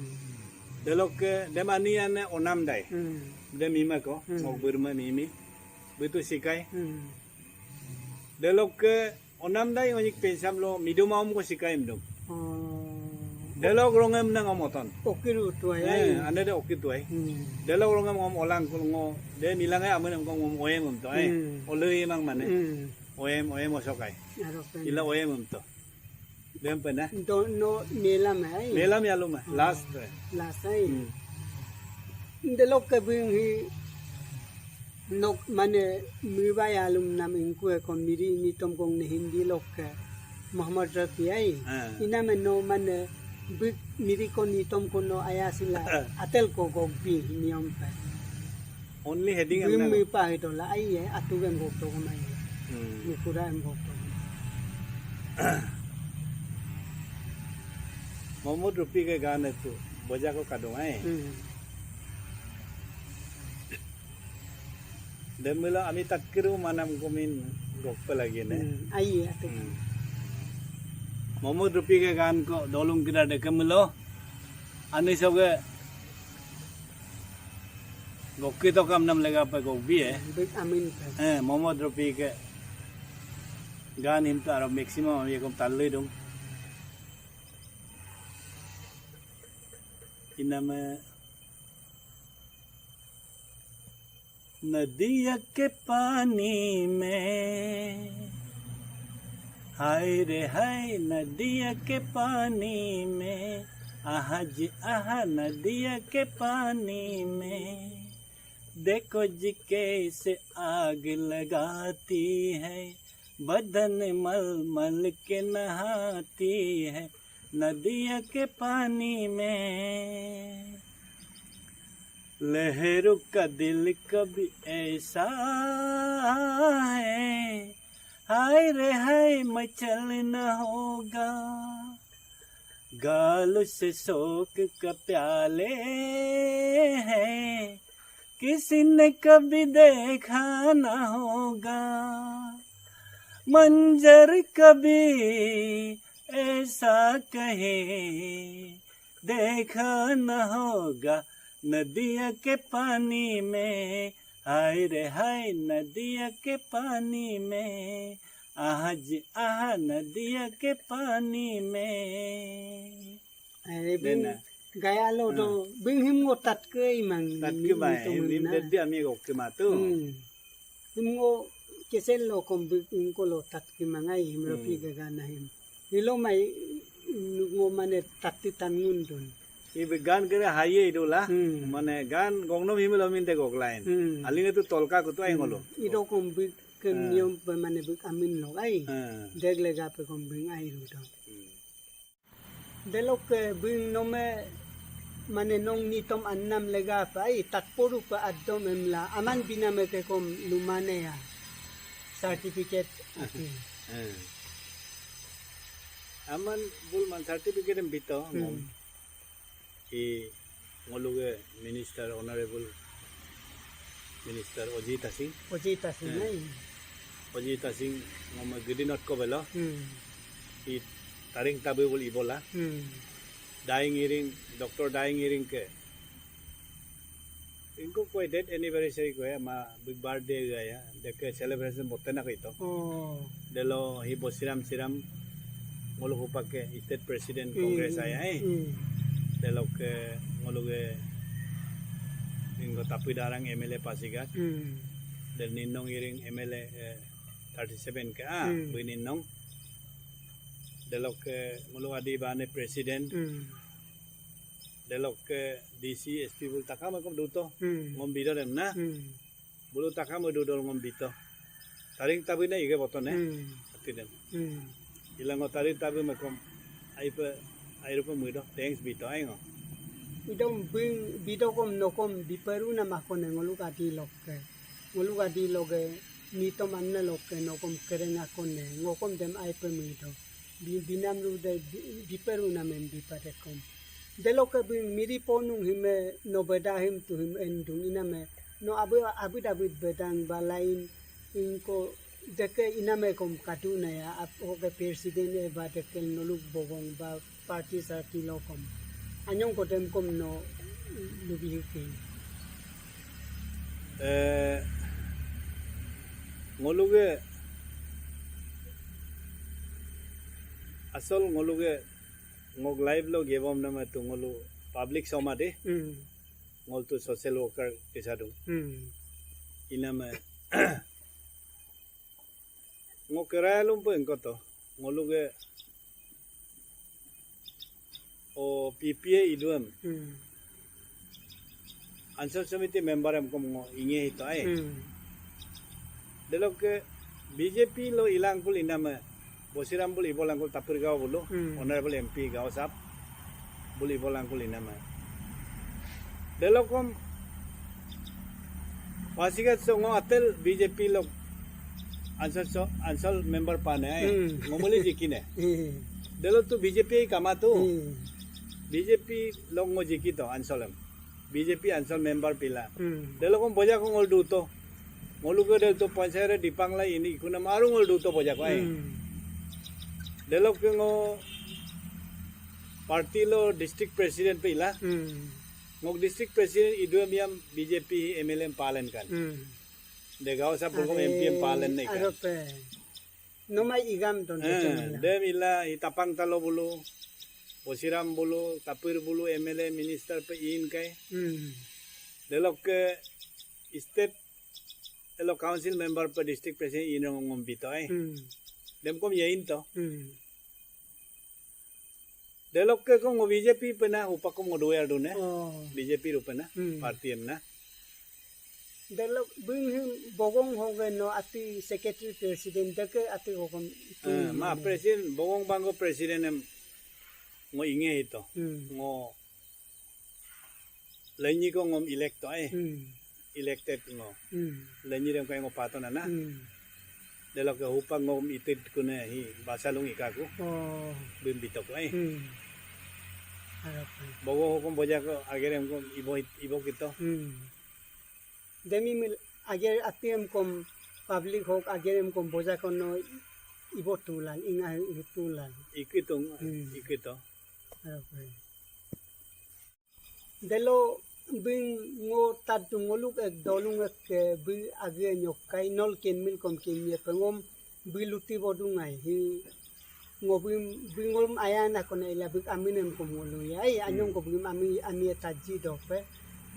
Delokke dem ani ane Onam Dai. Hmm. Dem mime ko, Hmm. ngok bírme mimi. Bítu sikai. Hmm. Delokke Onam Dai ngonyik pensam lo midum aum ko sikai midum. Oh. Delok rongem nang om oton. Okiru tuai. Eh, ane de oki tuai. Hmm. Delok rongem ngom olang kul ngo. De milangai amen em ko ngom oem em to, eh. Hmm. Ole emang mane. Hmm. Oem, oem osokai. Aro pen. Ila oem em to. Dem pena. Do no melam ai. Melam yaluma. Oh. Last. Last ai. Hmm. Delokke bing hi nok mane miba yalum nam ingkue ko miri nitom kong ne Hindi lokke Muhammad Rafi ai. Ah. Iname no mane bik miri ko nitom ko no ayasila Ah. atel ko gogbi niom pe. Only heading Bim amna. Mipa hitola ai ye atu gen gokto ko mai. Hmm. Mikura em gokto. Momo Dropi ke gan itu boja ko kadung ai. Hmm. Demílo ami takkiru manam komin gokpe lagi ne. Hmm, ai atu. Hmm. Momo Dropi ke gan ko dolung kídar dekemílo. Ani soge gokki tokam nam legape gokbi e. Bik amin pe. Eh, Momo Dropi ke gan him to aro maximum ami kom talui dung. Iname नदिया के पानी में, हाय रे हाय, नदिया के पानी में, आहा जी आहा, नदिया के पानी में, देखो जी कैसे आग लगाती है, बदन मल मल के नहाती है, नदिया के पानी में। लहरों का दिल कभी ऐसा है, हाय रे हाय, मचल न होगा। गाल से शोक का प्याले हैं, किसी ने कभी देखा ना होगा। मंजर कभी ऐसा कहीं देखा ना होगा। नदिया के पानी में, हाय रे हाय, नदिया के पानी में, आहा जी आहा, नदिया के पानी में। Are bing Dena. Gaya lo do bing him ngo tatke imang. Tatke bai, him, him daddy ami gokke matu. Hmm. Him ngo kesel lo kom bing ingko lo tatke mangai him Rafi ke gana him. Hilo mai ngo mane tatti tan ngundun. Ibe gan kere haye idola. Hmm. Mane gan gongnom him lo minte goklain. Hmm. Aling itu tolka kutu ai ngolo. Ido kom bing ke niom pe mane bing amin lo ai. Hmm. Deg legape kom bing ai rudo. Hmm. Delokke bing nome mane nong nitom annam legape ai tatporupe addom emla aman biname ke kom lumane ya. Certificate ati. Eh. Aman bulu man certificate em bito ngom. Hmm. I ngoluke Minister, Honorable Minister Ojing Tasing. Ojing Tasing, eh, nai. Ojing Tasing ngom gidi not ko belo. Hmm. I Taring Tabu bulu ibola. Hmm. Daeng Iring, Doctor Daeng Iring ke. Ingko koi death anniversary ko ya, ma big birthday ga ya, deke celebration bottena ko ito. Oh. Delo hi bo siram siram, ngoluk upake state president Congress aya, eh. Hmm. Delokke ngoluke ingko Tapi Darang M L A Pasighat. Hmm. Del Ninong Iring M L A, eh, thirty seven ke, ah, hmm, Bui Ninong. Delokke ngoluk Adi Bane president. Hmm. Delokke D C, S P bulu takam akom duto. Hmm. Ngom bido dem na. Hmm. Bulu takam dudol ngom bito. Taring Tabu na ige boto ne. Hmm. Ati dem. Hmm. Ila ngo Taring Tabu mekom aipe, airupe mudo. Thanks bito ai ngo. Idom bing bido kom nokom biperu na makone ngoluk Adi lokke. Ngoluk Adi loge nitom anna lokke nokom kereng akone ngokom dem aipe mudo. Bi-, binam rude bi-, biperu namen bipatekom. Delokke bing miri ponung hime no beda him tu him endung iname no abu, abu dabit bedang balain ingko deke iname kom kaduna ya ap oke president e ba deke noluk bogong ba party sarti lokom. Anyong ko dem kom no lubi huki. Eh, ngoluke asol ngoluke ngok life lo gebom nama tu ngolu public somade. Hmm. Ngolu tu social worker kesadung. Hmm. Inama ngo keraya lumpe engkoto. Ngoluke o P P A iduem. Hmm. Answer Committee member em kom ngo inge hito ai. Hmm. Delokke B J P lo ilangkul inama. Bosiram bulu ibolangkul Tapir Gao bulu. Hmm. Honorable M P Gao sab. Bulu ibolangkul inama. Delokom Pasighat so ngo atel B J P lok answer so, answer member pane ai. Hmm. Ngo muli jikine. Hmm. Delo tu B J P kama tu. Hmm. B J P lok ngo jikito ansolem. B J P answer member pila. Hmm. Delokom boja ko ngolu duto. Ngoluke del to panchayat dipangla ini ikunam aru ngolu duto boja ko ai. Hmm. Delokke ngo party lo district president pila. Hmm. Ngok district president iduem yam B J P M L A palen kan. Hmm. De Gao sab bulkom M P em palen ne kan. Arope. Nomai igam ton. Eh, dem ila i Tapang Talo bulu, Bosiram bulu, Tapir bulu, M L A, minister pe in kai. Hmm. Delokke state elo council member pe district president ino ngom bito ai. Hmm. Dem kom yain to. Hmm. Delokke ko ngo B J P pena upakom ngo duel dune. Oh. B J P rupena, hmm, party emna. Delok bing him bogong hoge no ati secretary president deke ati hokom. Eh, ma president bogong banggo president em ngo inge hito. Hmm. Ngo lenyi ko ngom elect to ai. Hmm. Elected ngo. Hmm. Lenyi dem kai ngo pato nana. Hmm. Delokke hupak ngom itit kune hi basalung ikaku. Oh. Bim bitok ai. Hmm. Harapan. Bogo hukum boja ko agerem ko ibo ibo kito. Hmm. Demi mil ager atiem kom public hok agerem kom boja kono ibo tulal inga tulal. Ikitung, hmm, ikito. Harapan. Delo bing ngo taddu ngoluk ek dolung ek ke bí age nyokkai nol ken mil kom ken ye pengom bí luti bodung ai hi ngo bí bí ngolum ayana kona ila bí aminem kom ngolu ya ai anyong ko bí ami ami tadji dope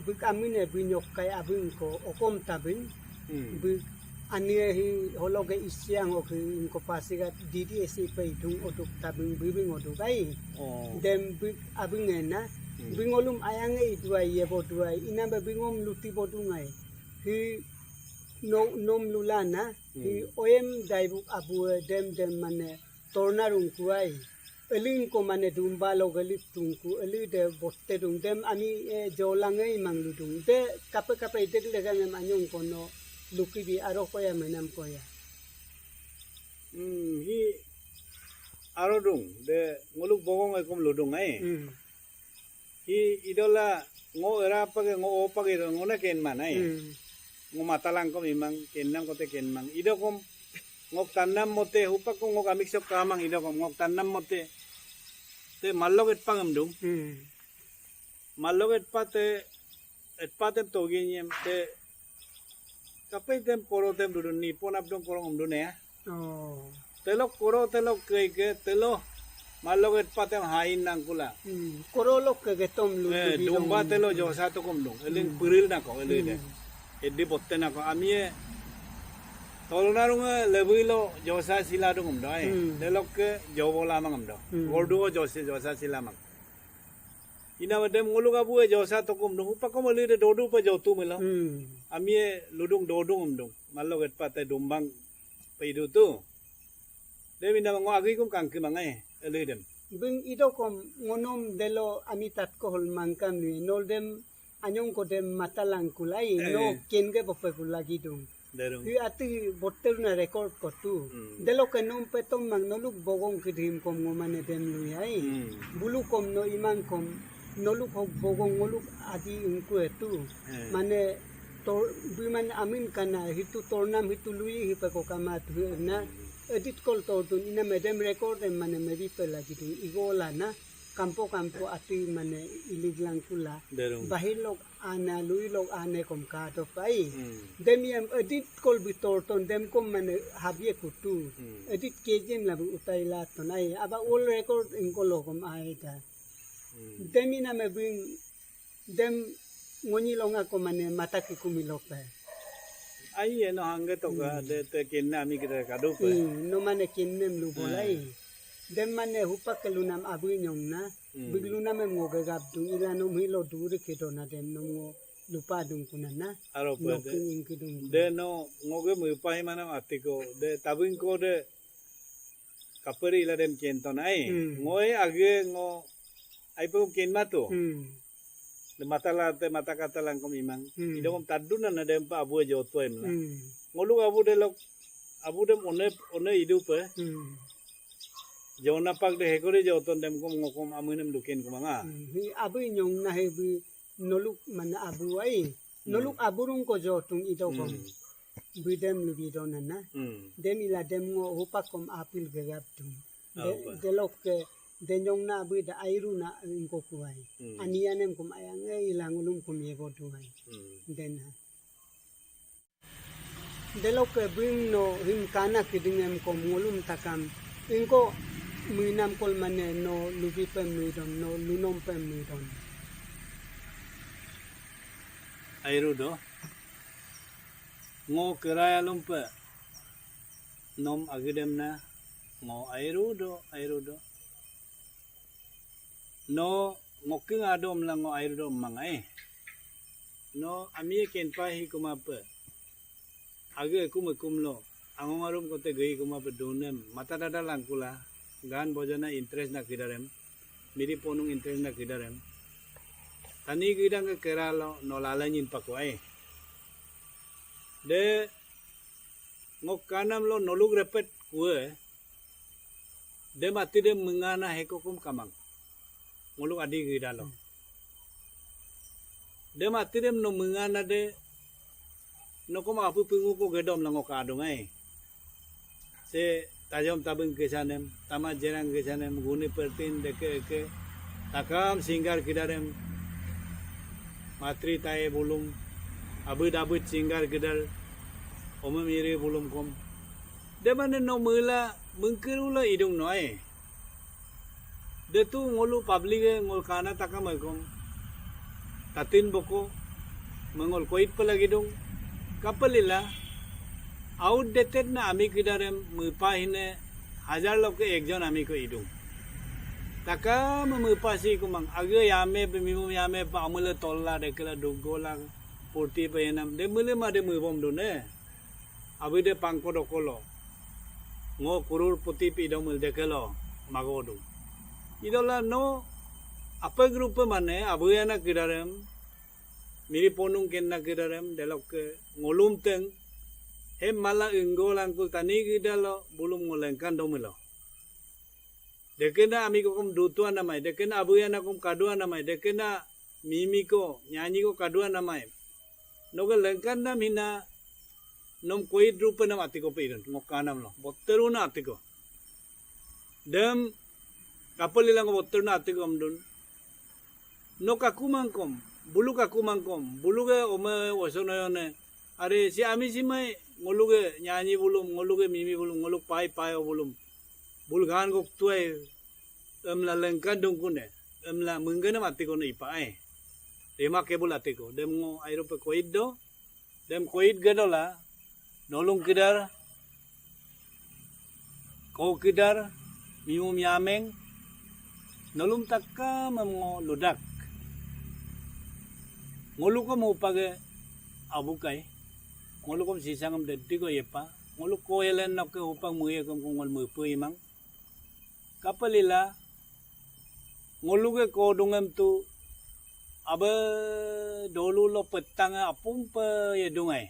bí amine bí nyokkai abing ko okom tabing. Hmm. Bí anie hi hologe isiang ok hi ingko Pasighat D D S E pe idung oduk tabing bibing oduk ai. Oh. Dem bí abing ena. Hmm. Bí ngolum ayange iduai yebo duai. Inambe bí ngom luti bodung ai. Hi no nom lulana. Hi, hmm, oyem daibuk abue dem dem mane tornarung kuai. Eling ko mane dumba lo gelik tungku, eli de botte dung dem ami, eh, jolang ei mang ludung. De kape kape idek legangem anyong kono lukibi aro koya menam koya. Hmm, hi aro dung, de ngoluk bogong ekom ludung ai. Hmm. Hi idola ngo era page ngo o page ido ngone kenman ai. Hmm. Ngo matalang kom imang kennam kote kenmang. Idokom ngok tanam mote hupak ko ngok amik sok kamang idokom ngok tanam mote. Te malok etpang emdung. Hmm. Malok etpa te etpa tem togi nyem te kape tem koro tem dudun ni pon abdong koro emdun ya. Oh. Telok koro telok ke ke telo malok etpa tem hain nangkula. Hmm. Koro lok ke getom lu. Eh, tu bidong. Dumba telo josa tokom dung. Eling, hmm, peril nako eling de. Hmm. Edi botte nako amie tolnarunge lebui lo josa sila dung emdoi. Hmm. Telok ke jobola mang emdo. Hmm. Gorduo josi josa sila mang. Ina dem ngoluk abue josa tokom dung. Upakom eling de dodu pa jotu melo. Hmm. Amie ludung dodung emdung. Malok etpa te dumbang pe idu tu. Dem ina ngo agi kum kangki mangai, elui dem. Bing idokom ngonom delo ami tatko hol mangkam ni, nol dem anyong ko dem matalang kulai, eh, no, eh, ken ke bope kulagi dung. Derung. Hi ati botel na record ko tu. Hmm. Delo ke nom petom mang noluk bogong ke dim kom ngomane dem lui ai. Hmm. Bulu kom no imang kom noluk hok bogong ngoluk adi ungku etu. Eh. Mane tor, bí mane amin kana hitu tornam hitu lui hipe ko kama tu na. Hmm. Edit kol tordun ina medem record em mane mebi pe lagi dun igola na. kampo kampo atí mane ilík langkula. Derung. Bahir lok ana, lui lok ane kom kato pai. Hmm. Dem yam edit kol bitor ton dem kom mane habie kutu. Hmm. Edit kejem labu utai laton ai. Aba all record ingko lokom ai ta. Hmm. Dem ina me bing dem ngonyi longa ko mane mata kikumi lope. Ai eno hangge toka. Hmm. De te kinna ami kídar kadupe. Hmm. No mane kinnem lu bolai. Hmm. Dem mane hupak ke lunam abu nyong na. Hmm. Bík lunam em ngo gegap dung ila nom hilo duri ke dona dem nom ngo lupa dung kunana. Aro pe. No de. King ingki dung. De no ngoge mupa himana atiko. De tabing ko de kaperi ila dem kenton ai. Hmm. Ngoi age ngo ai pe ken matu. Hmm. De matala te mata katalang kom imang. Hmm. Ido kom taduna na dem pa abu joto em la. Hmm. Ngoluk abu de lok abu dem one one idu pe. Hmm. Jona pak de hekore joton dem kom ngokom amunem duken kumanga. Hmm. Hi abu nyong na he bu noluk mana abu ai. Hmm. Noluk aburung ko jotung ido kom. Hmm. Bidem lubi donana. Hmm. Dem ila dem ngo hupak kom apil gegap tung. De, ah, hupak. Delok ke denyong na bida airu na ingko kuai. Hmm. Anianem kom ayang e ila ngulum kom yego duai. Hmm. Dena. Delok ke bing no him kana kidingem kom ngulum takam. Ingko muinam kol mane no lubi pe muidon, no lunom pe muidon. Airu do. Ngo keraya lumpe. Nom agedem na. Ngo airu do, airu do. No ngoking adom la ngo airu do mangai. No amie kenpa hi kumape. Age ekum ekum lo. Angong arum kote gei kumape donem. Mata dada langkula. Gan bojana interest na kidarem. Miri ponung interest na kidarem. Tani gidang ke kera lo no lala nyin paku ai. De ngok kanam lo noluk repet kue. De mati de mengana heko kum kamang. Ngoluk adi gida lo. De mati de no mengana de no kom apu pungu ko gedom la ngok adung ai. Se tajom tabeng kesanem, tama jerang kesanem, guni pertin deke eke, takam singgar kidarem, matri taye bulum, abid abid singgar kidar, omem iri bulum kom. Demane no mela mengkerula idung no ai. Detu ngolu public e ngol kana takam ai kom. Tatin boko mengol koit pelagi dung. Kapelila outdated na ami kidarem mepa hine hajar loke ekjon ami ko idung. Takam mepa si kumang age yame pe mimu yame pa amule tolla dekela dugola purti pe enam de mele ma de mebom dune. Abide pangko dokolo. Ngo kurur puti pi idomil dekelo magodu. Idola no apa grupe mane abuyana kidarem, miri ponung kenna kidarem, delokke ngolum teng, hem mala inggo langkul tani gidalo bulum ngolengkan domilo. Dekena ami kokom dutuan namai, dekena abuyana kom kaduan namai, dekena mimi ko, nyanyi ko kaduan namai. Noga lengkan nam hina, nom koit rupe nam atiko pe idon, ngok kanam lo, botteru na atiko. Dem, kapel ilang botteru na atiko amdun. No kakumang kom, bulu kakumang kom, bulu ge ome wosonoyone. Are si ami si mai, ngolu ge nyanyi bulum, ngolu ge mimi bulum, ngolu pai pai bulum. Bulu gan gok tuai, emla lengkan dungkune, emla menggenam atiko no ipa ai. Remarkable atiko, dem ngo airupe koit do, dem koit gedola, nolung kidar, ko kidar, mimu miameng, nolum takam em ngo ludak. Ngolu kom upage abukai, ngolu kom sisangem deddi ko yepa, ngolu ko yelen nokke upak muye kom ngol mupu imang. Kapelila, ngoluge kodungem tu, abe dolu lo petang apung pe yedungai.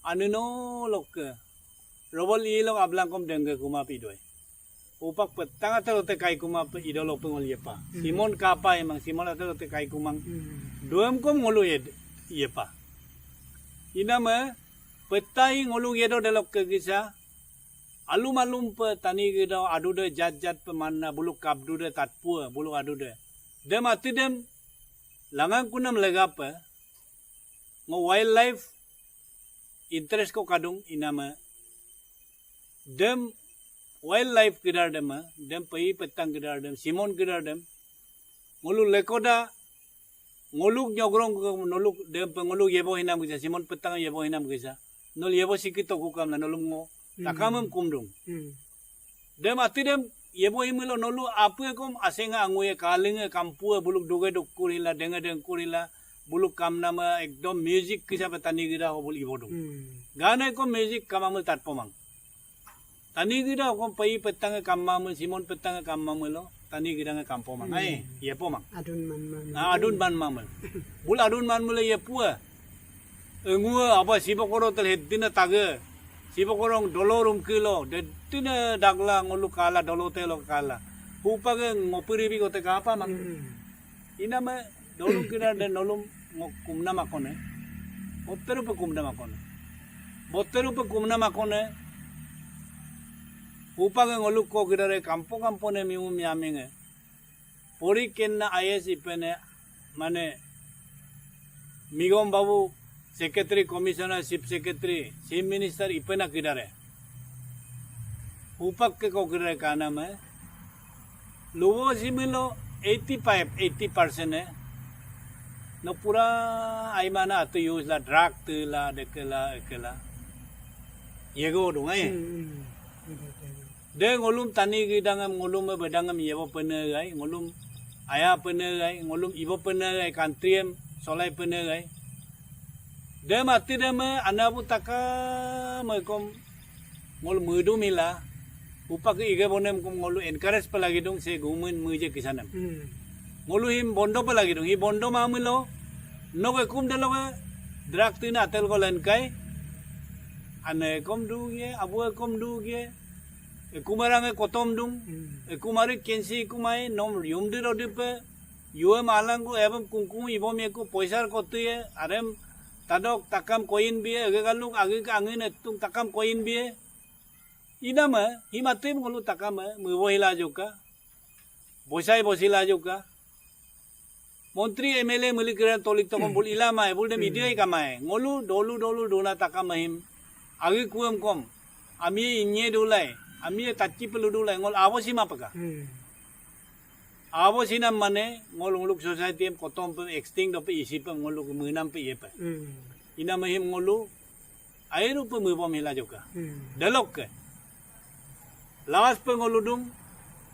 Anu no lokke, robol ilok ablang kom dengge kuma pi doi. Upak petang atelo te kai kuma pe idolo pe ngol yepa. Hmm. Simon kapa emang, Simon atelo te kai kumang. Hmm. Duem kom ngolu yed-, yepa. Iname, petai ngolu yedo delokke gisa, Alum alum pe tani gidau adude jat jat pe manna buluk kapdude tatpue buluk adude. Dem atí dem langang kunam legape ngo wildlife interest ko kadung iname. Dem wildlife kídar dem, dem pei petang kídar dem, simon kídar dem. Ngolu lekoda, ngoluk nyogrong ke noluk dem pe ngoluk yebo hinam kísa, simon petang yebo hinam kísa. Nol yebo sikit toku kamla nolum ngo. Takamem kumdung. Dem atí dem yebo himilo nolu apu ekom asenga anguye kalinge kampue buluk duge dukkur hila denge dengkur hila buluk kamnama ekdom music kísa pe tani gida ho buluk ibodung. Gana ekom music kamamil tatpomang. Tani gida ho kom pei petange kamamil simon petange kamamilo tani gidange kampomang. Ai, yepomang. Adun man mamil. Ah, adun man mamil. Bul adun man mule yepue. Engue aba sibokoro tel heddina tage. Sibokorong dolorum kilo, deddina dagla ngolu kala dolo telo kala. Hupage ngopiri bi kote kapa mang. Iname dolung kídar de nolum ngo kumna makone. Botteru pe kumna makone. Botteru pe kumna makone. Hupage ngoluk ko kídare kampo kampo ne miu miamenge. Pori kenna I A S ipene, mane, Migom Babu, Secretary, Commissioner, Chief Secretary, Chief Minister ipena kídare. Upak ke ko kídare kaname, luwo similo eighty five, eighty percent e, no pura aimana atu use la, drug te la, dekela, ekela. Yego dung, eh. De ngolum tani gidangem ngolum e bedangem yebo pene gai, ngolum aya pene gai, ngolum ibo pene gai, kantriem solai pene gai. Dem atí dem e anabu takame kom ngol mudu mila, upak ige bonem kom ngolu encourage pelagidung se gumin muje kisanem. Ngolu him bondo pelagidung, hi bondo mamilo, noge kum deloge drug tina atel ko lenkai, ane kom du ye, abu e kom du ye, Ekumarang e kotom dung, ekumari kensi ekumai, nom yumdi rodipe, yuem alangku, ebem kungkung, ibom yeku, poisar kotu ye, arem tadok takam koin bie, ege galuk, age ke angin etung takam koin bie. Iname, himatim ngolu takame, mubo hila joka, bosai bosila joka. Montri M L A muli kiran tolik tokon bul ilama e, bul dem idai kamae. Ngolu dolu dolu dona takam mahim. Agi kuem kom. Ami inye dulai. Ami tatki pelu dulai. Ngol abo sima peka. Abo sinam mane ngol ngoluk society em kotom pe extinct dope isi pe ngoluk menam pe iye pe. Ina mahim ngolu airu pe mubom hila joka. Delokke. Lawas pe ngoludung,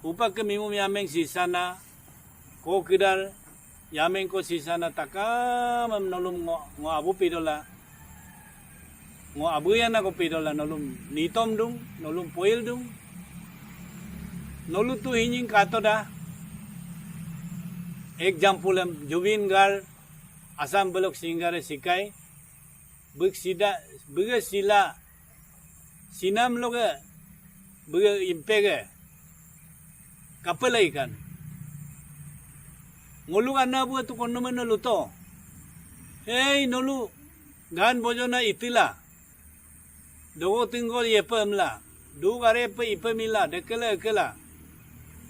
upak ke mimum yameng sisana, ko kídar, yameng ko sisana takam em nolum ngo, ngo abu pidola, ngo abu yana ko pidola, nolum nitom dung, nolum poil dung, nolu tu hinying kato da, example em Jubin Garg, Assam belok singer e sikai, bík sida, bíge sila, sinam loge, bíge impege, kapela ikan. Ngolu ana bue tu kono meno luto. Hei nolu, gan bojona itila. Dogo tinggol yepe emla. Dugare pe ipe mila, dekela ekela.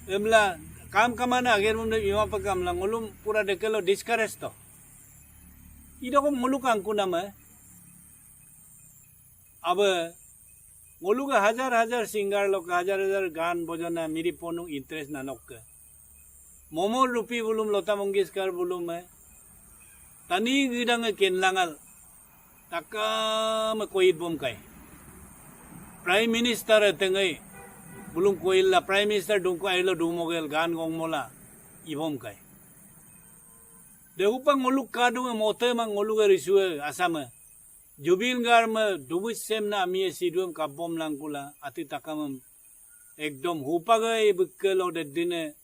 Emla, kam kamana ager mum de ima pe kamla, ngolum pura dekelo discourage to. Idokom ngolu kangku nama, Abe, ngoluke hajar hajar singer loke hajar hajar gan bojona miri ponung interest nanokke. Momol Rupi bulum Lata Mangeshkar bulum e. Tani gidang e kenlangal. Takam e koit bom kai. Prime Minister e tengai. Bulum koit la Prime Minister dungko ailo dumogel gan gong mola. Ibom kai. De upang ngoluk kadung e mote ma ngoluke risue asame. Jubin Garg me dubuj sem na amie siduem kabom langkula ati takamem. Ekdom hupagai bekkelo deddine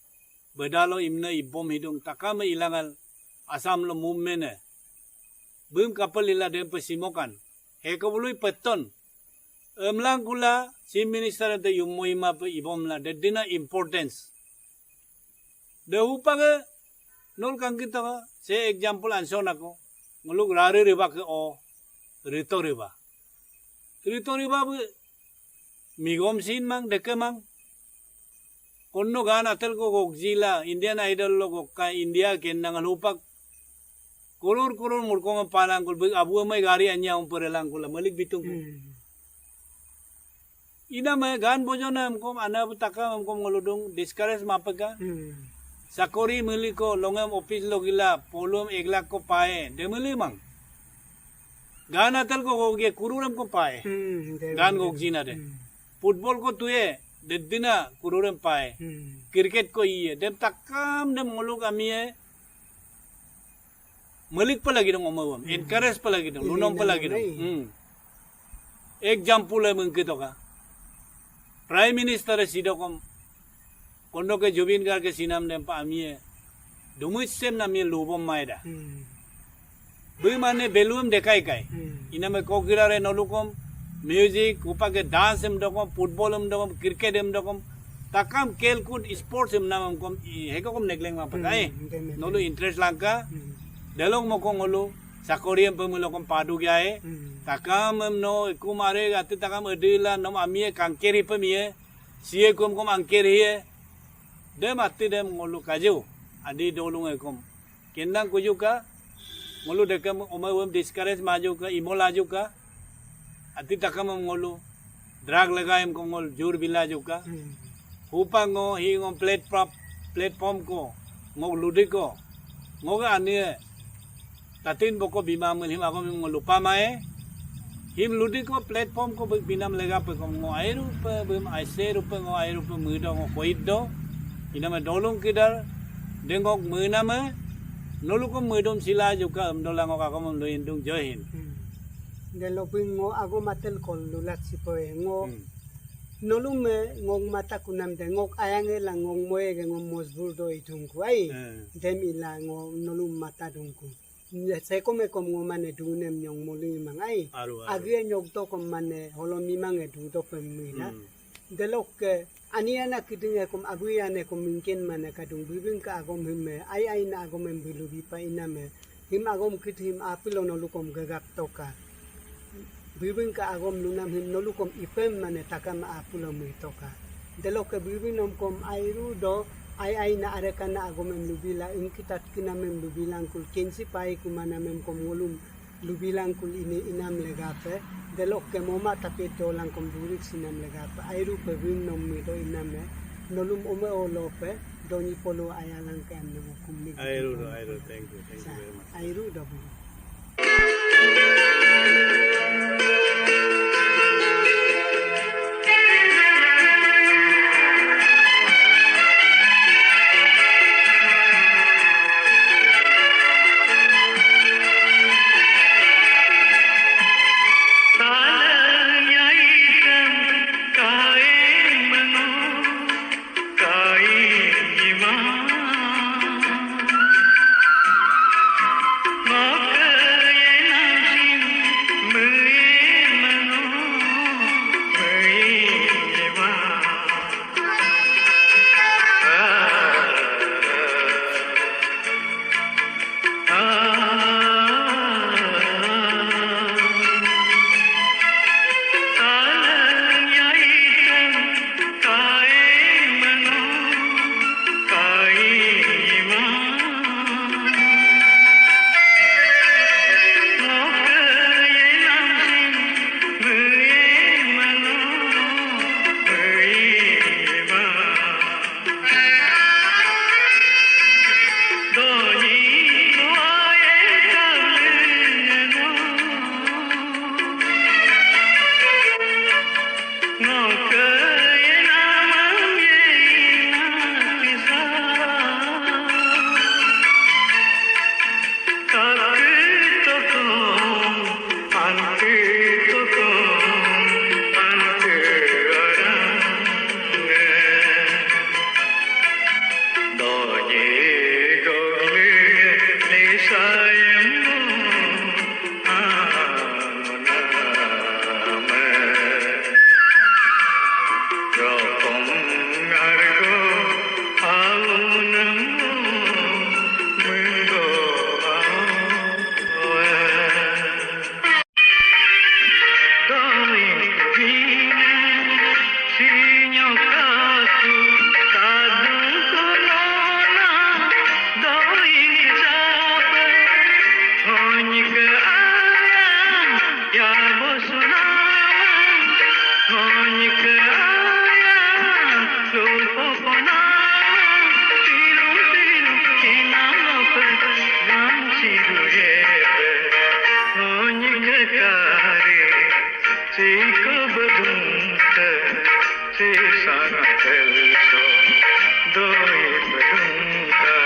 bedalo imne ibom hidung takame ilangal Assam lo movement e. Bím kapel ila dempe simokan. Heko bului peton. Emlangkula Chief Minister ente yumo imape ibomla deddina importance. De hupage nol kangkito ka, se example ansona ko, ngoluk rari riba ke o, rito riba. Rito riba bí Migom sin mang, deke mang. Konno gan atel ko gokjila, Indian Idol lo gokka, India kennang lupak. Kurur kurur murkong palangkul, bik abu amai gari anya umpere langkula, malik bitung. Hmm. Ina me gan bojona emkom, ana bu taka emkom ngoludung, discourage mapeka. Hmm. Sakori mili ko, longem office lo gila, polum eglak ko pae, de mili mang. Gan atel ko goge kururem ko pae. Hmm, de gan mili. Gokjina de. Hmm. Football ko tuye, de dina kururem pae. Hmm. Cricket ko iye, dem takam dem ngoluk amie, malik pa lagi dong omawam, hmm, encourage pa lagi dong, lunom pa lagi dong. Hmm. Example e mengke toka. Prime Minister e sidokom, kondo ke Zubeen Garg ke sinam dem pa amie, dumit sem namie lubom maeda. Hmm. Bí mane belum dekai kai. Hmm. Iname kokirare nolukom, music, upake dance em dokom, football em dokom, cricket em dokom, takam kelkut sports em namam kom, i, hekokom negleng mapeka, hmm, eh. Nolu interest langka, hmm, delong mokong ngolu, sakori em pemulokom padu gyae, hmm, takam em no, ikum are, ati takam edila, nom amie kangkeri pemie, sie kum kom angkeri ye, dem ati dem ngolu kaju, adi dolung ekom. Kendang kujuka, ngolu dekem omawem discourage majuka, imol ajuka, ati takamem ngolu, drug legaem ko ngol jur bila juka. Hmm. Hupa ngo, hi ngo platform, platform ko, ngok ludiko, ngoga anie, tatin boko bima mil him agom him ngo lupa mae, him ludiko platform ko bik binam legape kom ngo airupe, bim aiserupe ngo airupe mudo ngo koiddo, iname dolung kidar, dengok mename, nolukom medom sila juka emdola ngok agom em luindung johin. Hmm. Delo bí ngo agom atel kol lulat sipoe ngo. Hmm. Nolume ngok mata kunam de ngok ayange la ngok moye ge ngom mojbur do idungku ai. Hmm. Dem ila ngo nolum mata dungku. Ye, sekom ekom ngo mane dunem nyong molu imang ai. Aru, aru. Agie nyok dokom mane holom imang e du dopem mila. Hmm. Delokke, ani ana kídíng ekom, abu ane kom mingken mane kadung bibing ke agom hime, ai ai na agom em bulu bipa iname. Him agom kídí him apilo nolukom gegap toka. Bibing ke agom lunam him nolukom ipem mane takam apilo mui toka. Delokke bibing nomkom airu do, ai ai na arekana agom em lubila, ingkitat kinam em lubilangkul, kensi pai kumanam em kom ngolum lubilangkul ini inam legape, delokke moma tapit dolangkom durik sinam legape, airupe bing nom mi do iname, nolum ome olope, donyi polo ayalangke am nemo kumni. Airu do, airu, thank you, thank you very much. Airu do bulu. Iko bedungte, si sana telso, doi bedungta.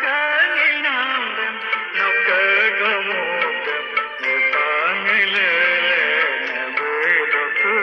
Kangil nandem, nokke gomudem, nupangilele, nebedoku.